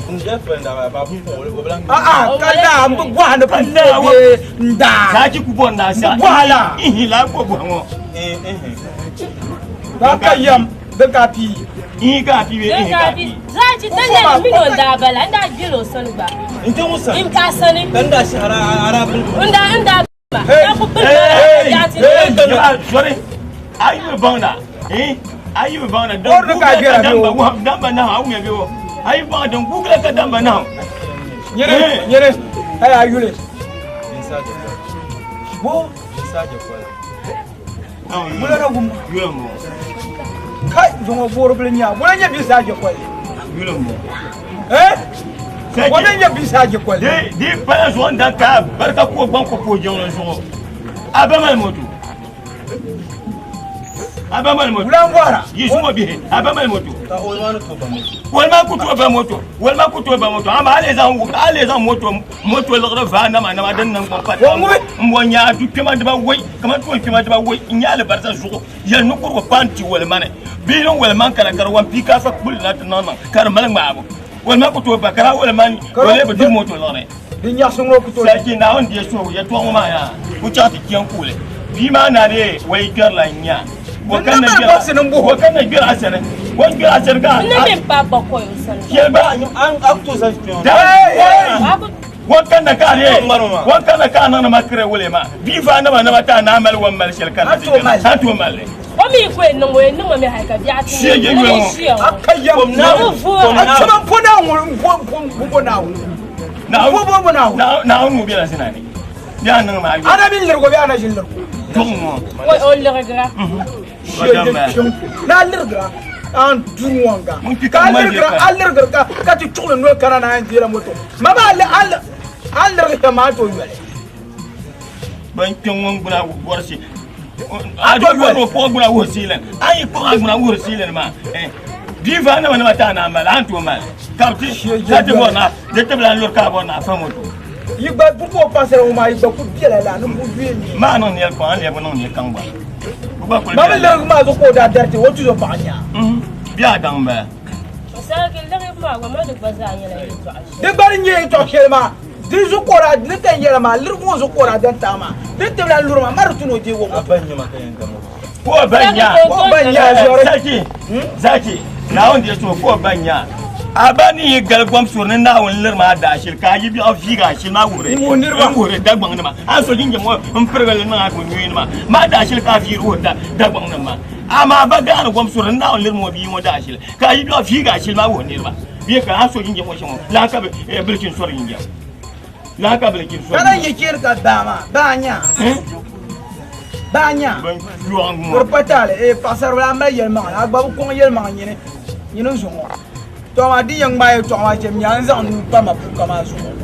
Speaker 11: N girlfriend daa ba bu o bi lan.
Speaker 8: A'a ka daa n bi bɔhi ni pun bee n daa.
Speaker 1: Zaaji ku bɔri naa sa.
Speaker 8: N bi bɔhi la.
Speaker 1: Ihi la ko bɔhi ŋɔ.
Speaker 8: Ba ka yɛm din ka pii.
Speaker 1: Ihi ka pii bee ihi ka pii.
Speaker 12: Zaaji ta nyɛli mini o daa bala n daa gbeli o sani gba.
Speaker 11: N ti ŋun sani.
Speaker 12: N ka sani.
Speaker 11: Ka n daa shɛhira a daa bili.
Speaker 12: N daa n daa ma.
Speaker 1: Hey!
Speaker 12: Daa ku bili ma
Speaker 1: Hey!
Speaker 12: daa ti
Speaker 1: Hey! Sorry. A yi bi baŋ na. Eh? A yi bi baŋ na.
Speaker 8: Bɔri ni ka a gbɛra bɛ o.
Speaker 1: Damba nahu a wumiya bɛ o. A yi baŋ din gugula ka damba nahu.
Speaker 8: Nyini nyini a yaa yuli. Bo. Wula na wum.
Speaker 1: Yuli m-bɔŋɔ.
Speaker 8: Kai zuŋɔ boori bili nya. Wula nyɛ bisa je kɔli.
Speaker 1: Yuli m-bɔŋɔ.
Speaker 8: Eh? Wula nyɛ bisa je kɔli.
Speaker 1: Di di pala zuɣu n da ka barika ko gbaŋ ko ko jiŋli zuɣu. A ba mali moto. A ba mali moto.
Speaker 8: Wula n bɔra.
Speaker 1: Yi zuŋɔ bihi a ba mali moto.
Speaker 11: Ka o maa ni tooi ba moto.
Speaker 1: Wali maa ku tooi ba moto. Wali maa ku tooi ba moto. Amaa a lee zaŋ a lee zaŋ moto moto liɣiri vaa nama nama din niŋ gbaŋ pa n bɔ nya du kpɛma diba woi kamani toon kpɛma diba woi n nya alibarisa zuɣu yɛli nukurigu pan ti wali mani bee niŋ wali man kana ka di wan pii ka fa kpuli na ti niŋ niŋ ka di mali ŋmaabu wali man ku tooi ba ka daa wali man o lee bi diri moto liɣiri
Speaker 8: Di nyaɣisi ŋɔ ku tooi.
Speaker 1: Sarki Naawuni deei suhigu yɛtɔɣa ŋɔ maa yaa ku chaŋ ti kpe n-kuuli bia maa na dee o yi kpɛrila n-nya o kanna gbɛri a sani o ni gbɛri a sani ka
Speaker 12: N ni mi m-pa bakɔi o sani.
Speaker 1: Yɛli ba o kanna ka a dee o kanna ka a niŋdi ma kiri wuli maa bia fa nama nama ti a naa mali o ni mali shɛli kanna ti kpɛna a tooi mali li.
Speaker 12: O mi ku yɛn niŋ o yɛn niŋ ma mi hali ka biɛɣu ti
Speaker 1: Shia je yuli ŋɔ.
Speaker 12: Shia ŋɔ.
Speaker 8: A ka yɛm.
Speaker 12: Naawuni vuhira.
Speaker 8: A chama po Naawuni m po Naawuni.
Speaker 1: Naawuni ŋɔ bela zina ni. Bɛ a niŋ maa yuli.
Speaker 8: Ana mi lirigu bee ana ʒi lirigu?
Speaker 1: Duɣu ŋɔ.
Speaker 12: O lirigira.
Speaker 8: Na lirigira an duri wanga. Ka a lirigira a lirigira ka ka ti chuɣili noli kana na an deera moto. Ma ba a a lirigi shɛm maa a tooi yoli.
Speaker 1: Ban kpɛ ŋun gbuna bɔrisi. A to yoli o kpuɣi gbuna wuhi siilin. A yi kpuɣi a gbuna wuhiri siilin maa. Bia va nama nama ti a naan mali a ni tooi mali. Ka bi ti ka ti bɔri na di ti bi lan luri ka a bɔri na a fa moto.
Speaker 8: Yi gba ku ka o paɣasara ŋɔ maa yi gba ku bela la ni ku yuui mi.
Speaker 1: Maa niŋ nɛli kɔŋ a lɛbi niŋ nɛli kaŋ gba. Bi gba kuli
Speaker 8: Ma mi
Speaker 1: bela.
Speaker 8: lirigi maa zuɣu ka o daa dariti o tuzo paɣa nyaa.
Speaker 1: Bia a daŋ m-bala.
Speaker 12: Sarki lirigibu maa gba ma di gba zaa nyɛla yɛltɔɣa shɛli.
Speaker 8: Di gba di nyɛ yɛltɔɣa shɛli maa di zuɣu ka o daa ni ti yɛla maa lirigi ŋɔ zuɣu ka o daa dan taai maa di ti bi lan luri maa ma di tu ni o deegi o moto.
Speaker 1: Ko ba nya.
Speaker 8: Ko ba nya zɔri.
Speaker 1: Zaki zaki Naawuni deei suhu ko ba nya. A ba ni yi gali gom suri ni Naawuni liri maa daashili ka a yi biɛɣu viigi a shili maa wuhiri n wuhiri Dagbaŋ nima a ni so jinjam ŋɔ n pirigi li niŋ a ka o nyuui nima maa daashili ka a viiri wuhiri Dagbaŋ nima maa amaa a ba gaani gom suri ni Naawuni liri ŋɔ bia ŋɔ daashili ka a yi biɛɣu viigi a shili maa wuhi niriba bee ka a ni so jinjam ŋɔ shɛm ŋɔ laa ka bilichin sori jinjam laa ka bilichin sori
Speaker 8: Ka lan yi cheri ka baa maa baa nya baa nya kuri pa taali ee paɣasaribila a mali yɛlimaŋli a gba bi kɔŋ yɛlimaŋ nyini nyini zuŋɔ tɔ amaa di yɛn ŋmaai yɛltɔɣa maa chɛ nya n zaŋ nuu pa ma puka maa zuɣu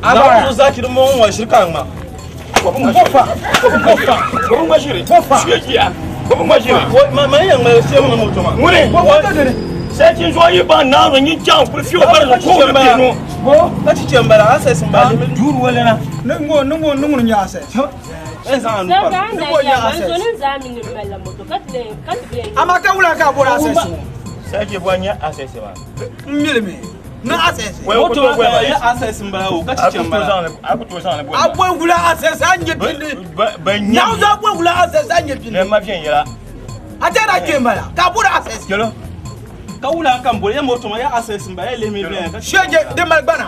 Speaker 11: A bara zuɣu zaa chiri mɔŋ ŋɔ ʒiri ka ŋma.
Speaker 8: Bofa bofa
Speaker 1: bofa ʒiri
Speaker 8: bofa
Speaker 1: bofa ʒiri
Speaker 11: Ma ma yɛn ŋmali shee ŋɔ moto maa.
Speaker 1: Ŋuni
Speaker 8: bofa to dini
Speaker 1: sarki zuɣu yi baŋ naawuni nyin chaŋ kuli fiɛ o bari zuɣu ko o ni nu
Speaker 8: bo
Speaker 11: Ka chi chɛ m-bala asɛs m-bala.
Speaker 1: Duuri wala na.
Speaker 8: ni ŋɔ ni ŋɔ ni ŋuni nyɛ asɛs
Speaker 11: N zaŋ a nuu pa.
Speaker 12: Sarki a ni daa yɛli ma n zo ni n zaa mi ni m malila moto ka ti lee ka ti lee
Speaker 8: amaa ka wula ka a bɔri asɛs ŋɔ
Speaker 1: Sarki bɔ nya asɛs maa.
Speaker 8: n milimi ni asɛs
Speaker 11: Moto maa ka ya asɛs m-bala o ka chi chɛ m-bala.
Speaker 1: A ku tooi zaŋ li boli
Speaker 8: a bɔri wula asɛs a nyɛ pindi
Speaker 1: Ba nya
Speaker 8: naawuni a bɔri wula asɛs a nyɛ pindi
Speaker 1: Lɛ ma viɛnyɛla.
Speaker 8: A tɛri a kpee m-bala ka a bɔri asɛs
Speaker 1: Kelo.
Speaker 11: Ka wula ka n boli ya moto maa ya asɛs m-bala ya lihimi viɛnyɛla ka chi
Speaker 8: Shɛje di mali gbana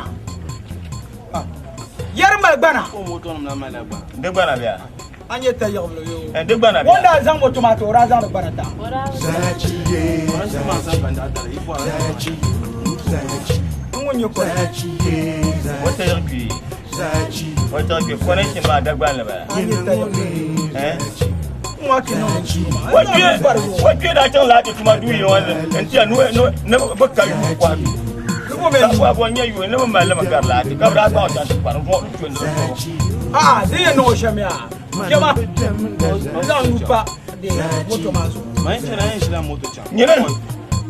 Speaker 8: yɛri mali gbana
Speaker 11: O moto nim la mali gbana.
Speaker 1: Di gbana bɛ ya.
Speaker 8: A nyɛ tayiɣibili yoo.
Speaker 1: Di gbana
Speaker 8: Ŋun daa zaŋ moto maa ti o daa zaŋ di gbana ta. Ŋun nyɛ kɔre.
Speaker 1: O tayiɣi kpee. O tayiɣi kpee connection maa Dagban li bala.
Speaker 8: A nyɛ tayiɣibili.
Speaker 1: Eh?
Speaker 8: N wa ti niŋ di maa.
Speaker 1: O kpee o kpee daa chaŋ laati tuma duu yili ŋɔ n tiya ni ni bi ka yuu kɔhi duu. Ka bɔ nyɛ yuu ni bi mali limi gari laati ka bi daa zaŋ o chaŋ ti kpari n zuɣu n ni di zuɣu.
Speaker 8: Aa di yɛn niŋ o shɛm yaa. Jɛma n zaŋ nuu pa moto maa zuɣu.
Speaker 11: Man chana yin shila moto chaŋ.
Speaker 1: Nyini.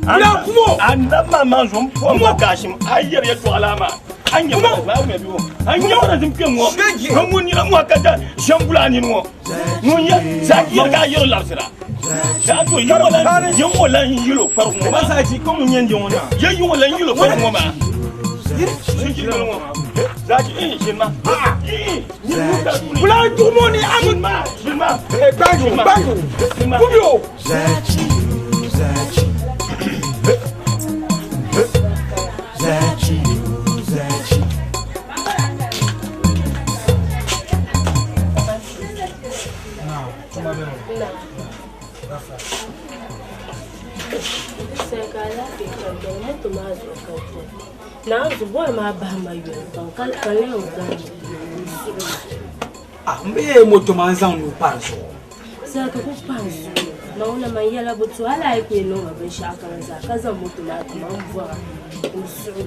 Speaker 8: Bila kumo.
Speaker 1: A nam maa maa zuɣu n pɔm ma gaashim a yɛri yɛltɔɣa laa maa. A nyɛ ma a ŋmɛ bi o. A nyɛ ma na kpɛ ŋɔ. Ka ŋun nina ŋɔ ka da shɛm bula a nini ŋɔ. Ŋun yɛ zaaji yɛri ka a yɛri labisira. Zaaji o yɛ ŋɔ lan yɛ ŋɔ lan yilo kpari ŋɔ maa.
Speaker 11: Zaaji ko mun yɛn di ŋɔ na.
Speaker 1: Yɛ ŋɔ lan yilo kpari ŋɔ maa. Zaaji ŋɔ. Zaaji ee ʒini ma. Ee
Speaker 8: Bula dugumo ni amu.
Speaker 1: ma ʒini ma.
Speaker 8: Gbanjo gbanjo. Kubio.
Speaker 5: Zachi, Zachi. Zachi, Zachi.
Speaker 12: Sai ka alaafee ka doli moto maa zuɣu ka boli naanzu boli maa bahi ma yoli pam ka ka n lee zaŋ n suhu
Speaker 8: Ah, n bi yɛ moto maa n zaŋ nuu pa di zuɣu.
Speaker 12: sai ka ku pa n zuɣu ma ŋuna man yɛla bi to hali a yi ku yɛn niŋ ma binshaɣu kam zaa ka zaŋ moto maa ti ma n bɔra n suhu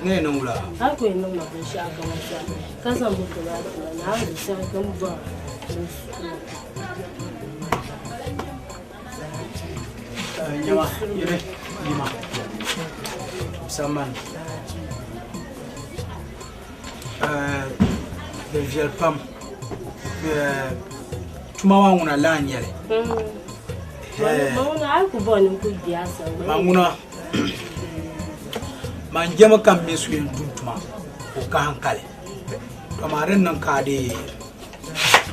Speaker 8: Ne yɛn niŋ wula?
Speaker 12: hali ku yɛn niŋ ma binshaɣu kam zaa ka zaŋ moto maa ti ma naanzu sai ka n bɔra n suhu
Speaker 8: Nyama, yɛrɛ, yima. Samani. Di viɛli pam. Tuma maa ŋuna laa n nyɛli.
Speaker 12: Ma ŋuna a yi ku bɔri ni n ku gbi a sani
Speaker 8: Ma ŋuna man jɛmi ka n mi so yɛn tum tuma ka o ka hankali. To maa din niŋ ka a dee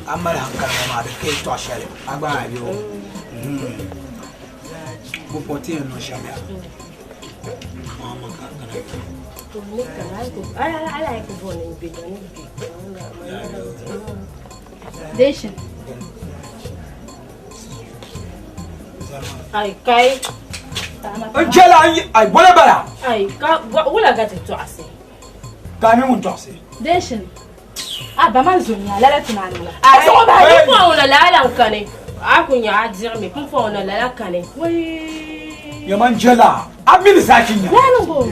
Speaker 8: a mali hankali ŋɔ maa di ka yɛltɔɣa shɛli a gba a yo. Bo pɔ ti yɛn niŋ shɛm yaa. Maa ma ka kana.
Speaker 12: Ne kana hali a yi ku bɔri ni n gbi ni gbi. Deshin. Ai kai.
Speaker 8: N chɛla ai bɔla bala.
Speaker 12: Ai ka wula ka ti tɔɣisi.
Speaker 8: Ka a mi ŋun tɔɣisi.
Speaker 7: Deshin. A ba man zonya lala tunani la.
Speaker 12: Ai sɔgɔ ba ni pɔŋ na lala n kani. A ku nya a dirimi pun pɔŋ na lala kani.
Speaker 8: Yɛma n chɛla a mi ni saaki nya.
Speaker 12: Lala bo.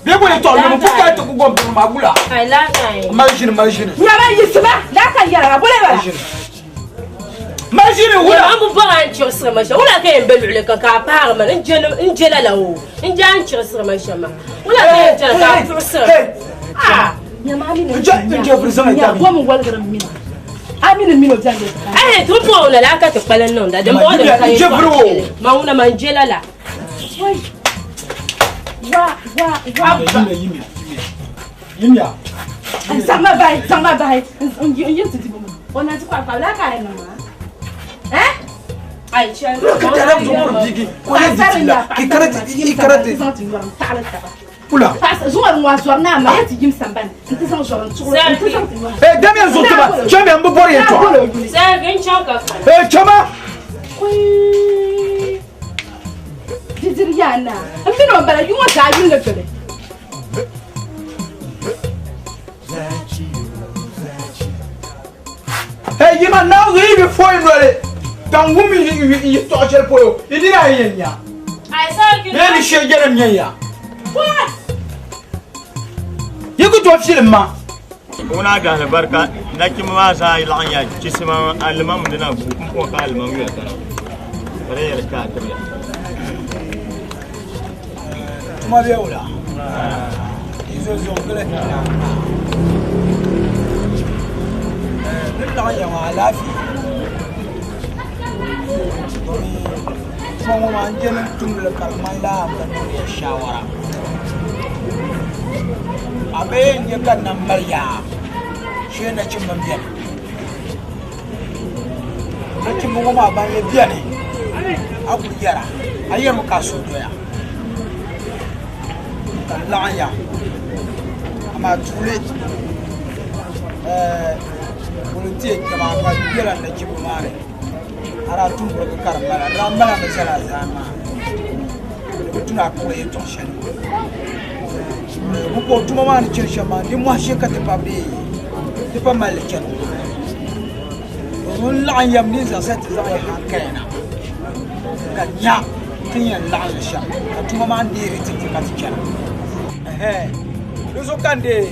Speaker 8: Bee bo yɛltɔɣa yomi pu ka ti ku gom bini maa wula.
Speaker 12: Ai la ai.
Speaker 8: Mali ʒini mali ʒini.
Speaker 7: Nyama yisima la ka yɛra ba bole bala.
Speaker 8: Mali ʒini wula.
Speaker 12: Yɛma n bi bɔra n chiɣisiri ma shɛm wula ka yɛn be luɣuli ka ka a paari ma n je lala o n je a n chiɣisiri ma shɛm maa wula ka yɛn chɛna ka a puɣisiri.
Speaker 7: Ah nyama amina.
Speaker 8: N je furi zaŋ
Speaker 7: Nya gom walgira mina. Amina mino jande.
Speaker 12: Ai tun pɔŋ na la ka ti kpali niŋda din bɔŋɔ din ka
Speaker 8: N je furi o.
Speaker 12: ma ŋuna ma n je lala.
Speaker 7: Wai. Wa wa wa.
Speaker 8: Yimya yimya yimya.
Speaker 7: Zaŋma bahi zaŋma bahi n yi ti dibu o na ti kpa kpa la ka yi niŋ maa. Eh?
Speaker 12: Ai chɛli.
Speaker 8: Ka tala zuŋur bigi ko ne di ti la ki karati i karati.
Speaker 7: Zaŋ ti yɔrim taɣali taba.
Speaker 8: Wula.
Speaker 7: Zuŋur ŋɔ zɔri naa maa ti yim sambani n ti zaŋ zɔri n tuɣuli n ti zaŋ ti yɔrim.
Speaker 8: Ee damiya zuɣu tiba chɛmiya n bi bɔri yɛltɔɣa.
Speaker 12: Sai n chaŋ ka kani.
Speaker 8: Ee chɛma.
Speaker 7: Didiri yaa naa n mini o bala yuŋɔ zaa yulli doli.
Speaker 8: Hey yima naa zuɣu yi bi foyi noli ka n wum yɛltɔɣa shɛli polo yi dina yi yɛn nya.
Speaker 12: Ai sai ki.
Speaker 8: Bee ni shee jɛrim nyɛ ya. Yi ku tooi filim ma.
Speaker 1: Ŋuna gahali barika nachimba maa zaa laɣim ya chisima alimam dina gu n pɔŋ ka alimam yoli kana ka di yɛli ka a tibili.
Speaker 8: Tuma bɛ wula. Izo zo gili. Ni laɣim ya maa alaafee. Domin tuma ŋɔ maa n je ni n tumdili ka di ŋmanila n bi niŋdi ya shaawara. A bi yɛn nyɛ ka nam mali yaa shee nachimba m-beni. Nachimba ŋɔ maa ban yi beni a kuli yɛra a yɛrimi ka a suhu doya ka n laɣim ya amaa tuuli
Speaker 2: Bolo n-ti yɛn kpɛma a gba bela nachimba maa ni. A daa tum birigi ka di mali a. Di daa mali a mi zali a zaa maa. Di bi tu ni a kpuɣi yɛtɔɣ shɛli. Bɛ ka o tuma maa ni chani shɛm maa, nimmɔhi shee ka ti pa bee ti pa mali li chani ŋɔ. Ŋun laɣim yɛm ni zaɣisa ti zaŋ yi hankaya na ka nya ti ni yɛn laɣim li shɛm ka tuma maa neeri ti ti ka ti chana. Di zuɣu ka n dee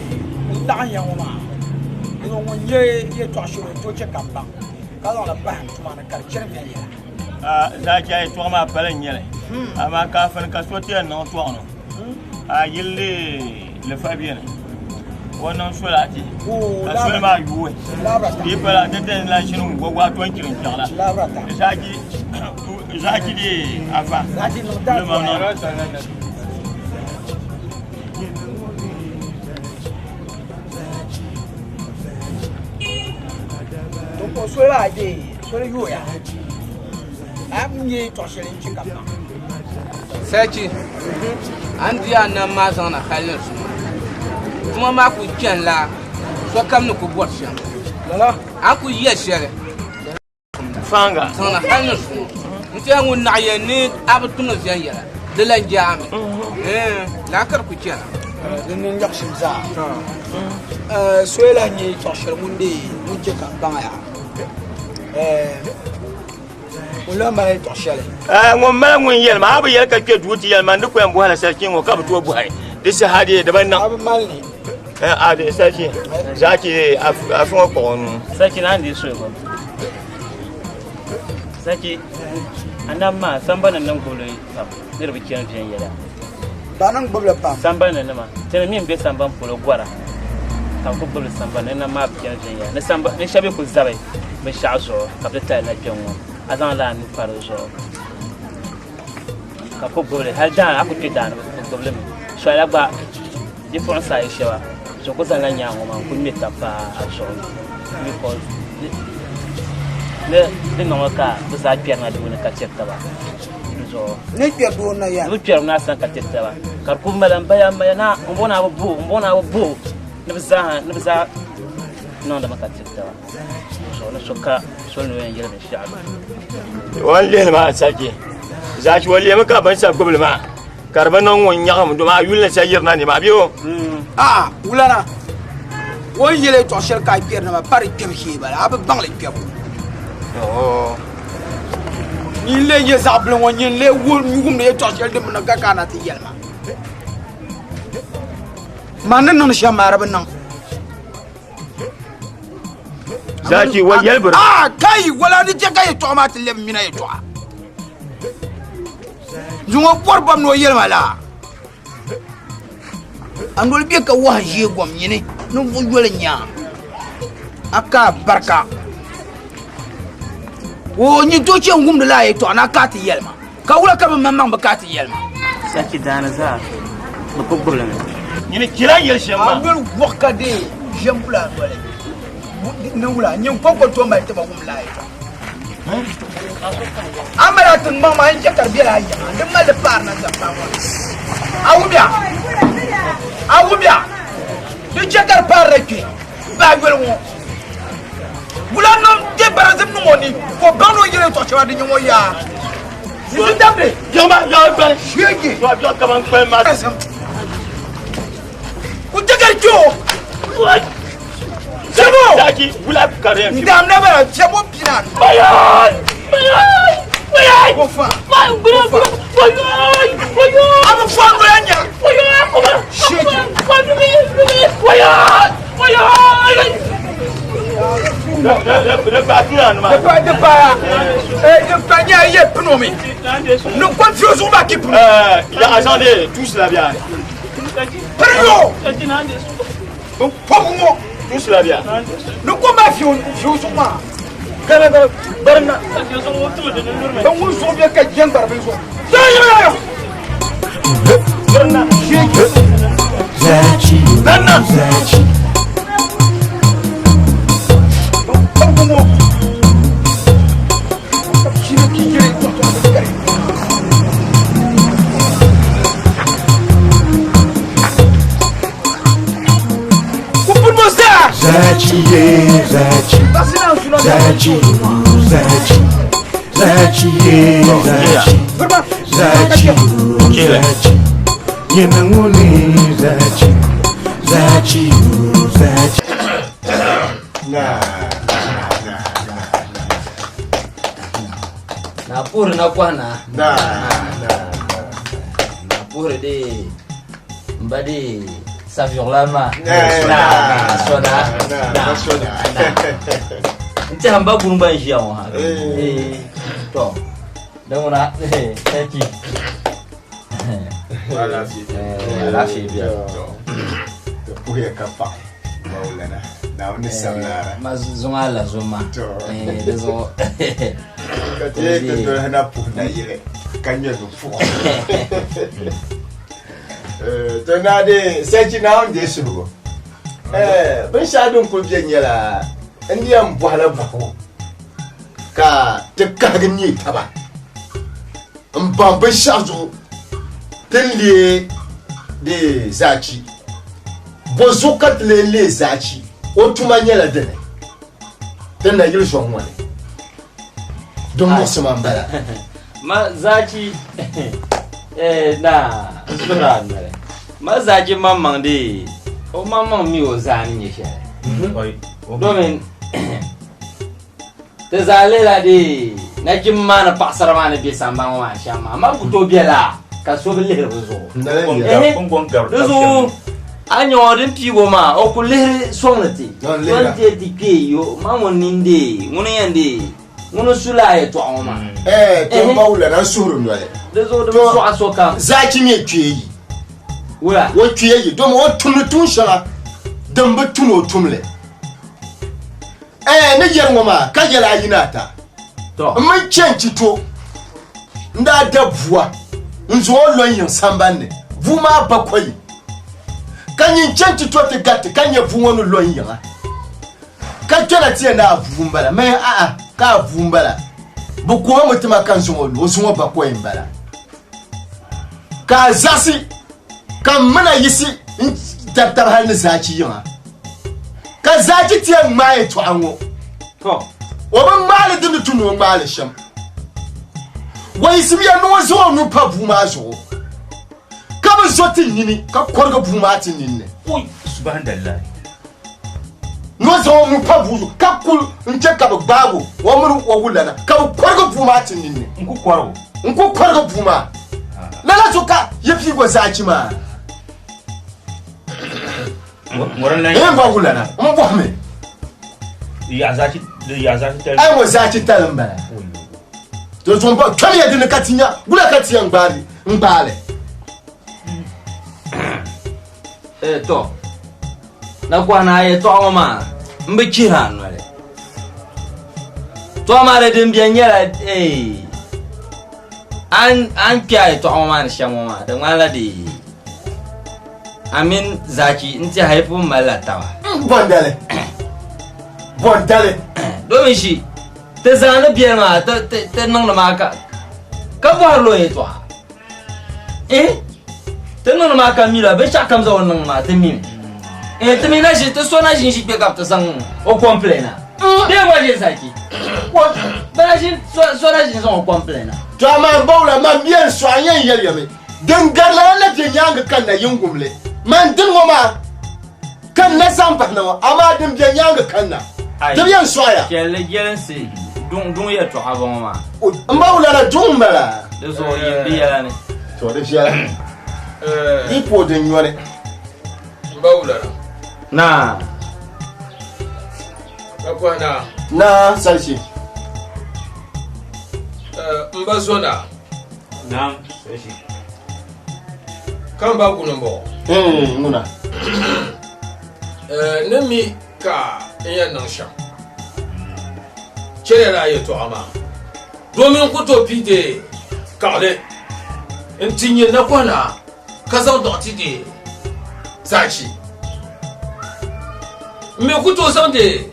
Speaker 2: n laɣim ya ŋɔ maa, di zuɣu ŋun nyɛ yɛtɔɣ shɛli o ni tooi chɛ ka m baŋ ka zaŋ li bahi n tuma ni ka di chani viɛnyɛla.
Speaker 1: Zaachi a yɛtɔɣa maa pali n-nyɛ li, amaa kaafin ka so ti yɛn niŋ tɔɣino. A yili lifa beni o niŋ solaati ka soli maa yooi di pala di dini lahi ʒini n gɔgɔ a ton chiri n-chaŋ la zaachi di afa
Speaker 2: Soli maa dee soli yooya a yi nyɛ tɔɣ shɛli n-chɛ ka baŋ.
Speaker 13: Sachi, a ni di a nam maa zaŋ na hal ni zuŋɔ, tuma maa kul chanila sokam ni kul bɔri shɛm. A ni kul yɛli shɛli zaŋ na hal ni zuŋɔ n-ti a ŋun naɣ yɛn ni a bi tumdi viɛnyɛla, di lan jaami. Lala ka di kul chana.
Speaker 2: Di niŋ nyaɣisim zaa. Soya lahi nyɛ tɔɣ shɛli ŋun deei ŋun chɛ ka m baŋ ya. Ŋun lahi mali yɛltɔɣa shɛli.
Speaker 1: Ŋun mali ŋun yɛli ma, a bi yɛli ka kpɛ duu ti yɛli ma, n di ku yɛn bɔhila sariki ŋɔ ka bi tooi bɔhi di saha dee di bi niŋ.
Speaker 2: A bi mali ni.
Speaker 1: A di sariki zaki afi ŋɔ kpuɣi o nuu.
Speaker 6: Sariki naan di suhigu. Sariki a nam maa sambani niŋ gbubili pam ni di bi chani viɛnyɛla.
Speaker 2: Ba niŋ gbubili pam.
Speaker 6: Sambani nima tini mi n-be sambani polo gɔra ka bɛ ku gbubili sambani ni nam maa bi chani viɛnyɛla ni samba ni shɛba yi ku zabi binshɛɣu zuɣu ka bɛ ti tali na kpe ŋ-ŋɔ a zaŋla a nuu pa di zuɣu ka bɛ ku gbubili hali daani a ku kpe daani bɛ gbubi li mi sɔla gba bipuɣinsi ayi shɛba so ku zaŋla nyaaŋa maa n-ku ŋme taba paai a zuɣu because ni di niŋmi ka bɛ zaa kpɛrina duu ni ka tiri taba di zuɣu
Speaker 2: Ni kpɛri doo na ya.
Speaker 6: Ni bɛ kpɛrimi na sani ka tiri taba ka di ku mali m baya m baya na m bo naa bi bo m bo naa bi bo ni bɛ zaa ni bɛ zaa niŋdimi ka tiri taba zuɣu ni so ka soli ni o yɛn yɛli binshɛɣu.
Speaker 1: O ni lihili maa sariki zaachi o lihimi ka bin sa gbubili maa ka di bi niŋ ŋun nyaɣim domi a yuli ni sa yirina ni maa bɛ o.
Speaker 2: A'a wulana o ni yɛli yɛltɔɣa shɛli ka a kpɛri na maa pa di kpɛbu shee bala a bi baŋ li kpɛbu. Nyin lee nyɛ zaɣ bili ŋɔ nyin lee wumdi yɛltɔɣa shɛli din bi niŋ ka ka a na ti yɛli ma. Man ni niŋdi shɛm maa di bi niŋ.
Speaker 1: Zaki wa yɛli biri.
Speaker 2: Aa kai wala di chɛ ka yɛltɔɣa maa ti lɛbi mina yɛltɔɣa. Zuŋɔ bɔri bam ni o yɛli ma laa. A noli bɛ ka wahu ʒee gom nyini ninvuɣ yoli nyaa a ka barika. O nyin tooi chɛ n-wumdi laa yɛltɔɣa ni a ka ti yɛli ma. Ka wula ka bɛ maŋmaŋ bi ka ti yɛli ma?
Speaker 6: Sachi daani zaa bɛ ku gbubili mi.
Speaker 1: Nyini chɛla n yɛli shɛm maa.
Speaker 2: A noli wɔɣ ka deei ʒiɛm kula a noli ni wula nyin kɔŋko tooi mali ti ba wum laa yɛtɔɣa. A mali a tiŋgbɔŋ maa n-chɛ ka di bela a yiŋa di mali li paari na zaŋ paai ŋɔ ni. A wumya? A wumya? Di chɛ ka di paarila kpe bahi yoli ŋɔ. Wula niŋ di barazim niŋ o ni ka o baŋ ni o yɛli yɛltɔɣa shɛŋa din nyɛ ŋɔ yaa. Yi damdi.
Speaker 1: Biɛɣu maa biɛɣu gbali.
Speaker 2: Sheegi.
Speaker 1: Biɛɣu kaman kpali maa.
Speaker 2: Barazim. Ku dagari kpe o. Fiɛbo.
Speaker 1: Zaki wula ka di yɛn
Speaker 2: N daamda bala fiɛbo pina.
Speaker 1: Bayan! Bayan! Bayan!
Speaker 2: Ko fa.
Speaker 1: Bayan! Bayan! Bayan! Bayan!
Speaker 2: A bɛ fɔ a nɔya nya.
Speaker 1: Bayan! Kuma!
Speaker 2: Sheegi.
Speaker 1: Bayan! Bayan!
Speaker 2: Di paaya. Di pa nya ye pino mi. Ni ko fiyo zuɣu maa ki pino.
Speaker 1: Ya azande tous la bien.
Speaker 2: Pino. N kɔbu ŋɔ.
Speaker 1: Tous la bien.
Speaker 2: Ni ko maa fiyo zuɣu maa.
Speaker 1: Gana gana barina.
Speaker 2: Ban ŋun zuɣu bɛ ka jɛn gbari bini zuɣu. Ya ya ya.
Speaker 1: Barina.
Speaker 2: Sheegi.
Speaker 5: Zachi,
Speaker 1: Barina.
Speaker 5: Zachi.
Speaker 2: Kɔbu ŋɔ. Shiri ki jiri tɔtɔ kari. Ku pun mo zaa.
Speaker 5: Zachi ye zachi Zachi zachi Zachi ye zachi Zachi zachi Nyina ŋuni zachi Zachi zachi
Speaker 1: Na
Speaker 9: Na puhiri na kɔhi na.
Speaker 1: Na
Speaker 9: na na puhiri de n ba de saviɣila maa.
Speaker 1: Na
Speaker 9: na sɔna
Speaker 1: na na sɔna.
Speaker 9: N tɛha n ba guni gba n ʒiya ŋɔ ha. To di ŋuna thank you. Alaafee biɛni.
Speaker 14: Ti puhiya ka paɣi Maulana Naawuni ni sabila.
Speaker 9: Ma zuŋ a la zuŋ maa. Di zuɣu.
Speaker 14: Ka ti yɛn ti doli na puhi nayili ka ŋmɛ bi puɣu.
Speaker 1: To naa de sarchi Naawuni deei suhigu. Binshɛɣu din kuli bɛ nyɛla n ni yɛn bɔhila bɔhigu ka ti kahigi neei taba n baŋ binshɛɣu zuɣu ti ni leei di zaachi. Bɔ zuɣu ka ti lee leei zaachi? O tuma nyɛla dini? Ti nayili zɔŋ ŋɔ ni din muɣisi ma m-bala.
Speaker 9: Ma zaachi eh, na n suhiri a noli. Ma zaachi maŋmaŋ dee o maŋmaŋ mi o zaa ni nyɛ shɛli. Domin ti zaa lihila dee nachimba maa ni paɣasara maa ni be sambani ŋɔ maa shɛm maa. Ma ku tooi bela ka so bi lihiri bɛ zuɣu. Di zuɣu a nya o din piigi o maa o ku lihiri sɔŋdi ti. So n-deei ti kpee yo ma ŋun nini deei ŋuni n-yɛn deei ŋuni n-su lala yɛtɔɣa ŋɔ maa.
Speaker 1: Ɛɛ to n ba wulana n suhuri noli.
Speaker 9: Di zuɣu di bi sɔɣi sokam.
Speaker 1: Zaachi mi kpee yi.
Speaker 9: Wula?
Speaker 1: O kpee yi domi o tumdi tuun shɛŋa din bi tu ni o tum li. Ɛɛ ni yɛri ŋɔ maa ka yɛli a yi ni ata. N mi chɛ n-chi to n daa da bua n zaŋ o lo n yiŋ samban ni bua maa bakɔi ka nyin chɛ n-ti to ti gariti ka nya bua ŋɔ ni lo n yiŋa ka kpɛna ti yɛn ni a bua m-bala mɛ a'a ka a bua m-bala bɛ kuhimi ti ma ka n zaŋ o lo o zuŋɔ bakɔi m-bala ka a zaɣisi ka m mina yiɣisi n tabi tabi hali ni zaachi yiŋa ka zaachi ti yɛn ŋmaai yɛtɔɣa ŋɔ o bi ŋmaai li din ni tu ni o ŋmaai li shɛm o yiɣisimiya ni o zaŋ o nuu pa bua maa zuɣu ka bi zo ti nini ka kɔrigi bua maa ti nini ni ni o zaŋ o nuu pa bua zuɣu ka kul n chɛ ka bi gbaag o o mini o wulana ka bi kɔrigi bua maa ti nini ni n ku kɔrigi bua maa lala zuɣu ka yi piigi o zaachi maa n ba wulana n bɔhimi ai ŋɔ zaachi tali n bala to zuɣu ba kpɛmiya dini ka ti nya wula ka ti yɛn gbaari n gbaali
Speaker 9: Eh, to na kɔhi na a yɛtɔɣa ŋɔ maa n bi chihiri a noli to amaa di din beni nyɛla eh, a ni kpe a yɛtɔɣa ŋɔ maa ni shɛm ŋɔ maa di ŋmanila di a mini Zaachi n tiɛha yi pun malila taba.
Speaker 1: Bɔndali. Bɔndali.
Speaker 9: Domin shi ti zaa ni beni maa ti ti niŋdi maa ka ka bɔhiri la o yɛtɔɣa. Eh? Ti niŋdi maa ka mi la binshɛɣu kam zaa o ni niŋdi maa ti mimi. Eh, ti mi na ʒi ti so na ʒi n-ʒi kpe ka bɛ ti zaŋ o complain na. Bee gba ʒi Zaachi. Bɛ na ʒi so na ʒi n-zaŋ o complain na.
Speaker 1: To amaa m bawula man mi yɛn sɔɣi n yɛn yɛli ya mi. Din gari lala na be nyaaŋa ka n na yin wum li. Man dini ŋɔ maa ka n na zaŋ bahi na ŋɔ, amaa din be nyaaŋa kanna, di bi yɛn sɔɣiya.
Speaker 9: Chɛli jɛlinsi duŋ duŋ yɛtɔɣa bɔŋɔ maa.
Speaker 1: M ba wulana duŋ m-bala.
Speaker 9: Di zuɣu yim di yɛla ni.
Speaker 1: To di viɛla. Di pooi din nyɔni.
Speaker 15: M ba wulana.
Speaker 9: Naa.
Speaker 15: Ka kɔhi naa.
Speaker 1: Naa Salichi.
Speaker 15: M ba zo naa.
Speaker 4: Naam, Salichi.
Speaker 15: Ka m ba guni m-bɔŋɔ.
Speaker 1: Ŋuna.
Speaker 15: Ni mi ka n yɛn niŋ shɛm. Chɛliya lala yɛtɔɣa maa domin n ku tooi pii deei kaɣili nti nyɛ nakɔhinaa ka zaŋ dɔɣi ti deei zaachi. M mi ku tooi zaŋ deei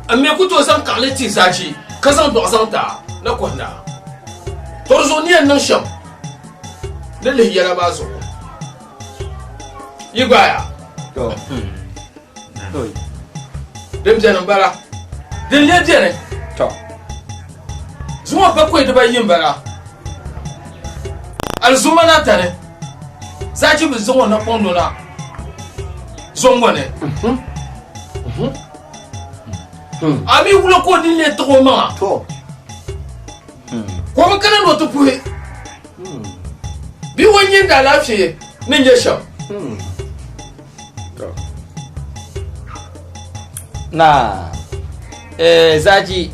Speaker 15: N mi ku tooi zaŋ kaɣili ti zaachi ka zaŋ dɔɣi zaŋ ti a na kɔhi naa. Tɔ di zuɣu ni yɛn niŋ shɛm ni lihi yɛla maa zuɣu. Yi gbaaya? Din beni m-bala. Din lee beni. Zuŋɔ bakɔi dibayi m-bala. Alizumma ni atani Zaachi bi zaŋ o napɔŋ nɔna zɔŋ ŋɔ ni. A mi wula ka o nini lee tiɣi o maŋa? Ka o bi kana ni o ti puhi bee o nyɛ n alaafee ni nyɛ shɛm.
Speaker 9: Naa, eh, Zaachi,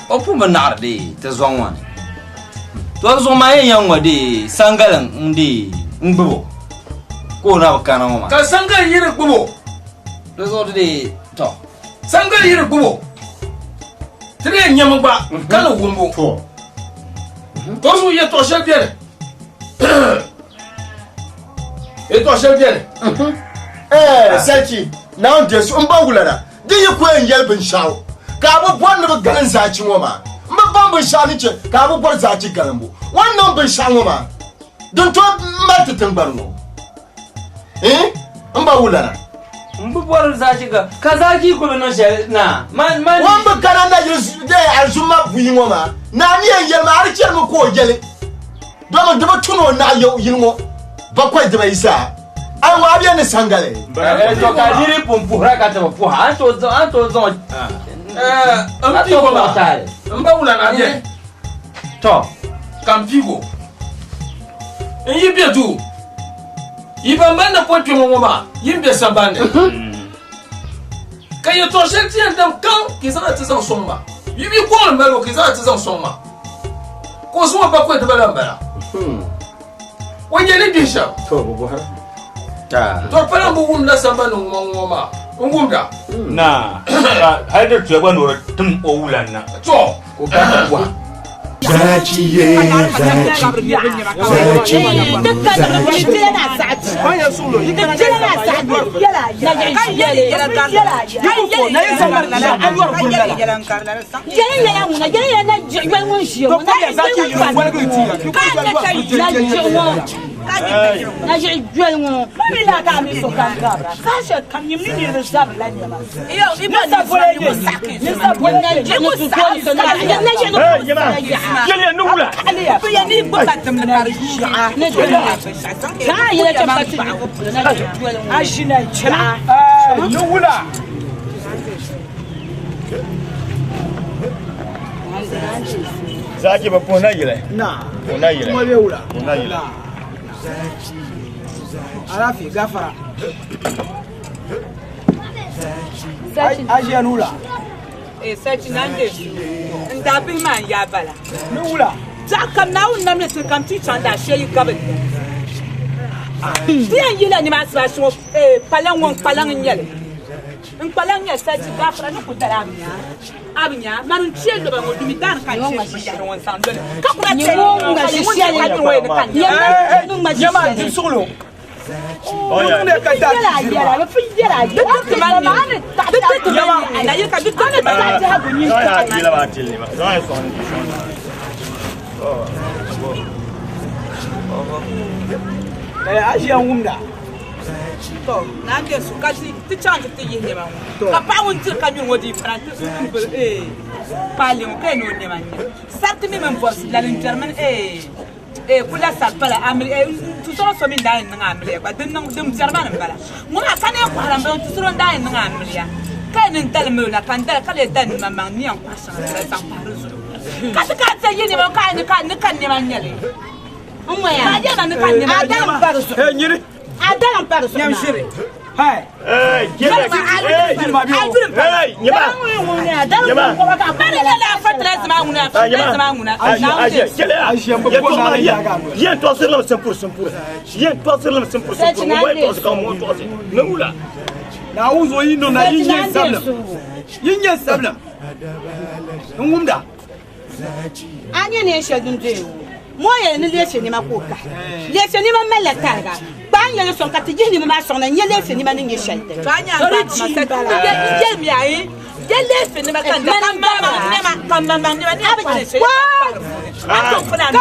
Speaker 9: o pun bi naɣiri dee ti zɔŋ ŋɔ ni. To di zuɣu maa yɛn yɛn ŋɔ dee sangali n dee n gbubi o ka o na bi kana ŋɔ maa.
Speaker 15: Ka sangali yi di gbubi o.
Speaker 9: Di zuɣu di dee tɔ.
Speaker 15: Sangali yi di gbubi o ti di yɛn nyɛmi gba ka ni wumbu. To di zuɣu yɛtɔɣ shɛli beni. Yɛtɔɣ shɛli beni.
Speaker 14: Ɛɛ Sarki, Naawuni deei suhu m ba wulana, di yi ku yɛn yɛli binshɛɣu ka a bi bɔri ni bɛ galim zaachi ŋɔ maa, m bi baŋ binshɛɣu ni chɛ ka a bi bɔri zaachi galimbu. O ni niŋ binshɛɣu ŋɔ maa, din tooi mali ti tiŋgbani ŋɔ. Iin, m ba wulana.
Speaker 9: M bi bɔri zaachi ka, ka zaachi ku bi niŋ shɛli naa, man, man.
Speaker 14: O ni bi kana nayili alizumma buyi ŋɔ maa, naa ni yɛn yɛli maa, a di chɛrimi ka o yɛli. Domin di bi tu ni o naɣi yili ŋɔ bakɔi dibayi zaa. A ŋɔ a be ni sangali.
Speaker 9: To ka niri pun puhira ka ti bi puha, a ni tooi zaŋ o
Speaker 15: N piig o maa, m ba wula na beni.
Speaker 9: To.
Speaker 15: Ka m piig o. N yi be duu, yi ban mali napɔŋ kpɛma ŋɔ maa yi ni be samban ni. Ka yɛtɔɣ shɛli ti yɛn dam kaŋ ka yi zaŋ ti zaŋ sɔŋ ma. Yi bi kɔŋ li mali o ka yi zaŋ ti zaŋ sɔŋ ma. Ka o zaŋ o bakɔi dibala m-bala. O nyɛ ni gbihi shɛm. Tɔri pala m-bi wumdila sambani ni ŋuma ŋɔ maa, n wumda.
Speaker 4: Naa, ka hali di tuya gba ni o di tim o wulan na.
Speaker 15: Tɔ!
Speaker 4: Ka o kana ti bɔha.
Speaker 5: Zachi ye zachi, zachi zachi.
Speaker 3: Naʒiɣi joli ŋɔ ma mi laa ka a mi sokam gabira saha shɛli kam nyim ni niriba zabirila nɛma
Speaker 1: Zaki ba puhi nayili. Puhi nayili. Puhi nayili.
Speaker 2: Alaafee gafara. Aʒiya ni wula?
Speaker 7: Eh, sachi na n-deei su. N daa bihi maa n-yaa bala.
Speaker 2: Ni wula?
Speaker 7: Biɛɣu kam Naawuni nam li ti kam ti chaŋ daa shɛli gabi li. Ti yɛn yila nimaa asibaasi ŋɔ, eh, kpalaŋ ŋɔ n kpalaŋ n-nyɛ li. N kpalaŋ nyɛ sachi gafara ni ku dali a bi nya. A bi nya, mani n chɛ loba ŋɔ dumi daani ka n chɛ binyahari ŋɔ n-zaŋ loli ka ku na chɛ ka yi ŋun chɛ ka niri ŋɔ yɛn ni ka n nya.
Speaker 8: Nyama di suɣulo.
Speaker 2: Aʒiya n wumda.
Speaker 7: To, naa n-deei su ka ti chaŋ nti ti yihi nɛma ŋɔ. Ka paɣa ŋun diri ka nyuri ŋɔ dii kana nti bili kpaali ŋɔ ka yɛn ni o nɛma n-nyɛ. Sariti mi mini bɔbisi lali n-kpɛri mini kula sari pala amiliya tusoro so mi n-daa yɛn niŋ amiliya gba din niŋ din biɛri maa ni m-bala. Ŋɔ maa ka neen kɔhira m-bala tusoro n-daa yɛn niŋ amiliya ka yɛn ni n dali mali o na ka n dali ka lee dali maŋmaŋ ni yɛn kɔhi shɛŋa n-la zaŋ pahi di zuɣu. Ka ti kana ti yihi nɛma ŋɔ ka a ni ka nɛma n-nyɛ li.
Speaker 3: N ŋɔya. A dalim pa di zuɣu. A dalim pa di zuɣu maa.
Speaker 1: Yen tɔɣisirila mi simpuri simpuri. Yen tɔɣisirila mi simpuri simpuri. Ŋun bɔyi tɔɣisi ka ŋun tɔɣisi. Ni wula.
Speaker 8: Naawuni zuɣu yi niŋ na yi nyɛ sabilim. Yi nyɛ sabilim. N wumda.
Speaker 7: A nya neen shɛli din doya ŋɔ? Ŋɔ yɛli ni leefe nɛma ka o kahi. Leefe nɛma malila tariga. Kpaa n-yɛli sɔŋ ka ti yihi nɛma maa sɔŋ na n-nya leefe nɛma ni nyɛ shɛli dini. Ka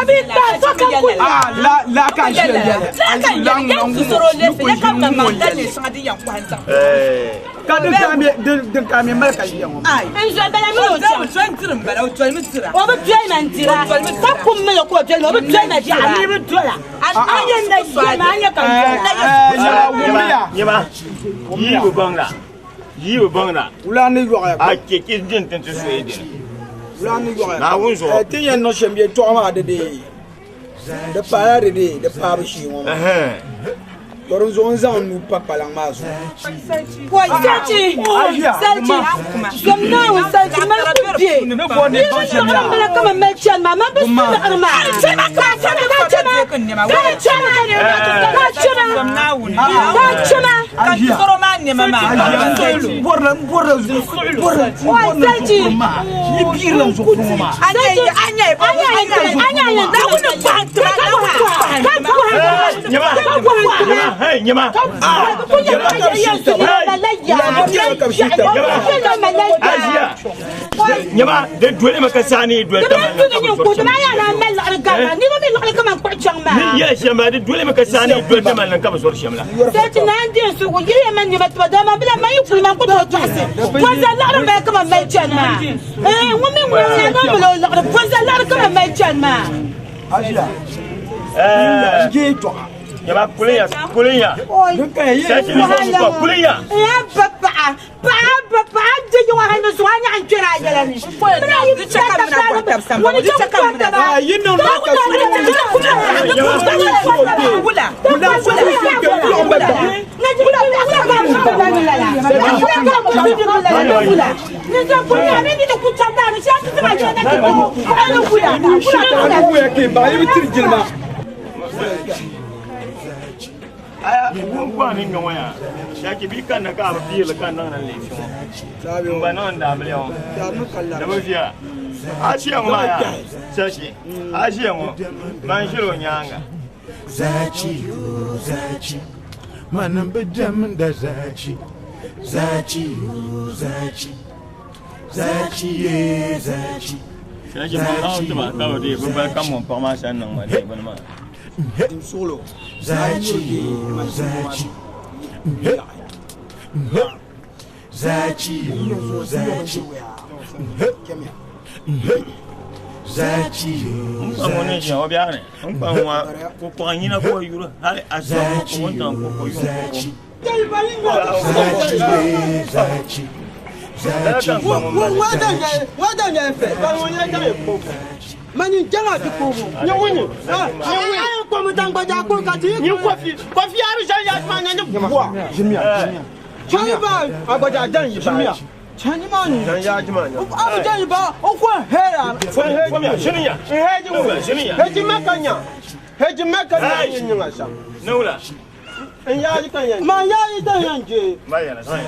Speaker 7: bi kpaai sokam
Speaker 8: Ah, la la ka ʒiya yɛli.
Speaker 7: La ka n yɛli yɛn susoro lefe ya ka ma maŋ da lee shɛŋa din yɛn kɔhi n zaŋ.
Speaker 8: Ka din ka mi din din ka mi mali ka ʒiya ŋɔ.
Speaker 3: N zo bala mi o chaŋ.
Speaker 7: O doli diri n bala o dolimi dira.
Speaker 3: O bi doli ma n dira. Ka kum mi ka o doli ma o bi doli ma dira. A mi bi dola. A yɛn na yɛli ma a nyɛ ka n dola.
Speaker 1: Nyɛma yi bi baŋ la yi bi baŋ la.
Speaker 8: Wula ni yɔɣa.
Speaker 1: A chɛ ki din tin ti soyi dini.
Speaker 8: Wula ni yɔɣa.
Speaker 1: Naawuni zuɣu.
Speaker 8: Ti yɛn niŋ shɛm yɛltɔɣa maa di dee di paala di dee di paabu shee ŋɔ maa. To din zuɣu n zaŋ n nuu pa kpalaŋ maa zuɣu.
Speaker 3: Wai Salichi, Salichi, zom Naawuni Salichi mali ku be. Yi bi liɣiri m bala kaman mali chani maa, man bi su liɣiri maa. Ka chama, ka chama, ka chama, ka chama, ka chama. Wai Salichi,
Speaker 1: Nyɛma nyɛma di doli mi ka saa ni doli ni yɛli shɛm maa di doli mi ka saa ni doli tamali ni ka bi zɔri shɛm la. Nyɛma kulinya kulinya sɛchi ni sɔŋ kulinya.
Speaker 3: Paɣa ba paɣa di yiŋɔ hali ni zuɣu a nyaɣa n kpɛri a yɛla ni mina yi ŋuni chɛ ka taba
Speaker 1: Aya ŋun ni ŋmɛ ŋɔ yaa shaki bi kanna ka bi piirili ka niŋ ni leefi ŋɔ n gba niŋ n daabiliya ŋɔ di bi viɛla a ʒiya ŋɔ maa yaa shashi a ʒiya ŋɔ man ʒiri o nyaanga
Speaker 5: Zachi, oh, zachi, manim bi diɛmda zachi, zachi, oh, zachi, zachi, ye zachi.
Speaker 1: Shashi man zaŋ tiba ka bi dee bi bali ka mɔŋ paɣa maa sani niŋ ma dee bini maa.
Speaker 5: Zachi, oh, zachi, zachi, oh, zachi, zachi,
Speaker 1: N kpa ŋɔ ni ʒiya o biɛɣu ni n kpa ŋɔ ko kɔɣa nyina ka o yuri hali a sɔŋ ko wuntaŋ ko ko yuŋ ko ko.
Speaker 5: zachi, ye zachi, zachi,
Speaker 10: Mani janga ti kobo. Nye wini. Nye wini. Ayi komu tangba ja ko ka ti. Nye kofi. Kofi ari ja ya ma nya nye bua.
Speaker 8: Jimiya jimiya.
Speaker 10: Chani ba
Speaker 8: Agbaja dan yi ba.
Speaker 10: Jimiya. Chani ma ni.
Speaker 8: Dan ya jima nya.
Speaker 10: Abu jani ba o ko hera.
Speaker 1: Fomia shininya.
Speaker 10: Heji wo.
Speaker 1: Shininya.
Speaker 10: Heji mekanya. Heji mekanya
Speaker 1: Hey.
Speaker 10: nye nyinga sha.
Speaker 1: Nawula.
Speaker 10: N ya yi kan yan. Ma ya yi dan yan je.
Speaker 1: Ba yana san.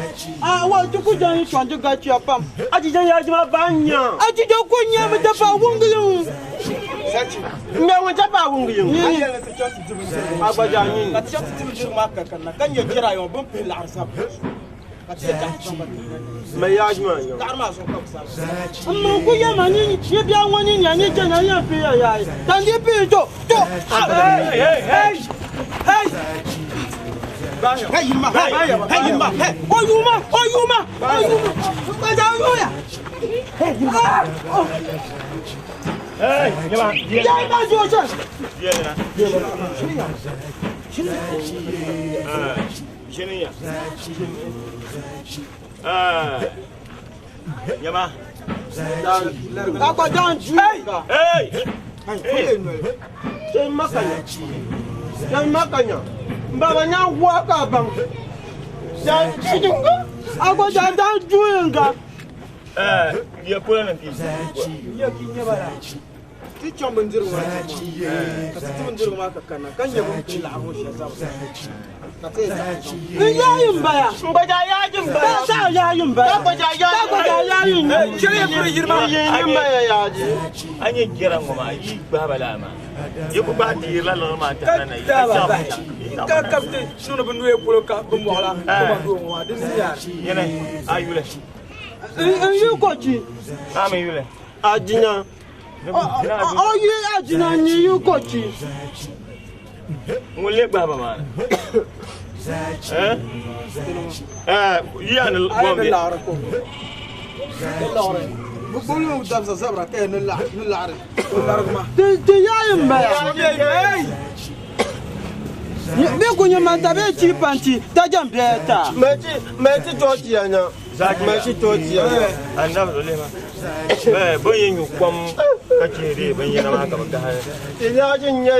Speaker 10: Ah wa ti ku jan yi chwan ti ga chia pam.
Speaker 8: Aji jan ya jima ba nya.
Speaker 10: Aji jo ku nya mi da pa wungi yin.
Speaker 8: Sachi.
Speaker 10: Mbe won ta pa wungi yin.
Speaker 8: Agbaja nyin. Ka ti chɛ ti bindirigu maa ka kanna ka nyɛ jɛra yɔn bin pili laɣiri sabu. Ka ti yɛ chaŋ ti zaŋ ba ti.
Speaker 10: Ma ya jima nya.
Speaker 8: Laɣiri maa zuɣu ka bi sabi.
Speaker 10: Amma ku ya ma ni ni biya wani nya ni jana ya fi ya ya. Tan di pi to to.
Speaker 8: Hey hey hey. Hey. Hey yima hey hey yima hey.
Speaker 10: O yuma o yuma o yuma. Ba ja o ya.
Speaker 8: Hey yima.
Speaker 1: Hey, nyɛma.
Speaker 10: Ya ba jo cha.
Speaker 1: Diɛlina. Shininya. Nyɛma.
Speaker 10: Agbaja n ju.
Speaker 1: Hey.
Speaker 10: Hey. Sen makanya. Sen makanya. Baba nya wa ka bang. Ya chidunga. Agbaja dan ju nga.
Speaker 1: Ya polo ni ki.
Speaker 8: Ya ki nya bara. Ti chaŋ bindirigu maa ti maa. Ka ti ti bindirigu maa ka kanna ka nyɛ bin pili laɣiri ŋɔ shɛli zabu. Ka ti yɛ chaŋ ti zaŋ.
Speaker 10: N yayi n baya.
Speaker 8: Gbaja yaaji n baya.
Speaker 10: Ta yayi n baya.
Speaker 8: Ta gbaja
Speaker 10: Ta gbaja yayi n baya.
Speaker 8: Chɛli ya piri yiri maa.
Speaker 10: N baya yaaji.
Speaker 1: A nyɛ jɛra ŋɔ maa yi gbahi ba laa maa. Yi ku gbahi deeri la liɣiri maa
Speaker 8: Ka
Speaker 1: tahi na yi
Speaker 8: daa ba
Speaker 1: chaŋ
Speaker 8: bahi. Ka ka bi ti niŋdi bi nuhi polo ka bi mɔɣila ka ba doo ŋɔ maa di ni yaari.
Speaker 1: Yɛlɛ a yuli.
Speaker 10: N yi ko chi.
Speaker 1: A mi yuli.
Speaker 10: Ajinya. O yi ajina nyi yi kochi.
Speaker 1: Ŋun lee gbahi ba maa ni. Eh? Eh, yi yaa ni
Speaker 8: A
Speaker 1: bom
Speaker 8: ni
Speaker 1: bɛ.
Speaker 8: laɣiri ko. Ni laɣiri. Bi gbubi li dabisa zabira ka yɛ ni laɣiri ni laɣiri. O larigi ma.
Speaker 10: Ti ti yayi n bala. Bi ku nyɛ manta bee chi panti ta jam bɛɛ ta.
Speaker 1: Mɛti mɛti tɔ tiya nya. Mɛti tɔ tiya nya. Annabi zo lema. Eh, bin yi nyu kom ka chihiri bin yɛra maa ka bi gahi. Ti yaaji n nyɛ.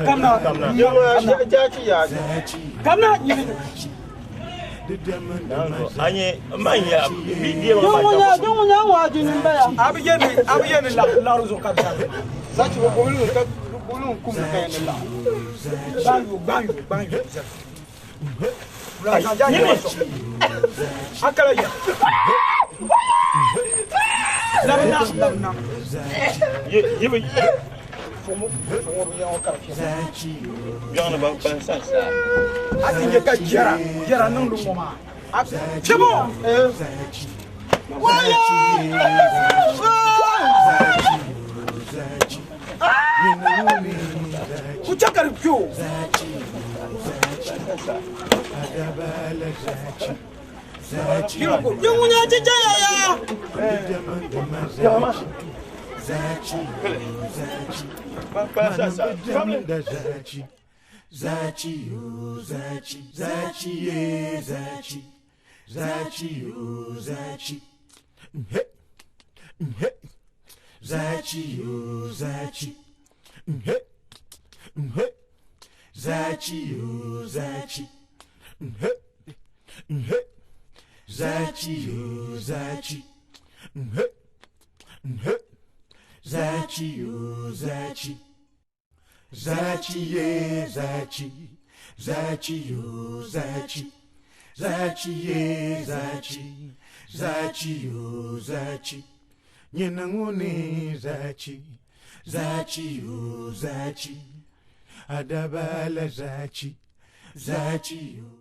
Speaker 8: Kamna.
Speaker 1: Kamna.
Speaker 10: Jaachi yaaji.
Speaker 8: Kamna nyini.
Speaker 1: Anye man ya bi bi ma
Speaker 10: Din ŋun din ŋun nyɛ waaji ni n bala.
Speaker 8: A bi yɛ ni a bi yɛ ni laɣiri zuɣu ka bi laɣiri. Zachi bi gbubi li ka gbubi li kum ka yɛ ni laɣiri. Gbanyu gbanyu gbanyu. Nyini. Akala ya. Labina labina.
Speaker 1: Ye ye bi
Speaker 8: Fumu fumu bi yɛn o kari fiɛ.
Speaker 1: biɛɣuni ban kpalim san saa.
Speaker 8: A ti nyɛ ka jɛra jɛra niŋdi ŋɔ maa. A tibo. Ku chɛ ka di kpe o.
Speaker 10: Din ŋun nyɛ chicha yaya.
Speaker 5: Zachi, zachi, o zachi, zachi, ye, zachi, zachi, o zachi, hey, hey, zachi, o zachi, hey, hey, zachi, o zachi, hey, hey, zachi, o zachi, hey, hey, zachi, o zachi. Zachi ye zachi, zachi yo zachi, zachi ye zachi, zachi yo zachi, nyina ngune zachi, zachi yo zachi, adabala zachi, zachi yo.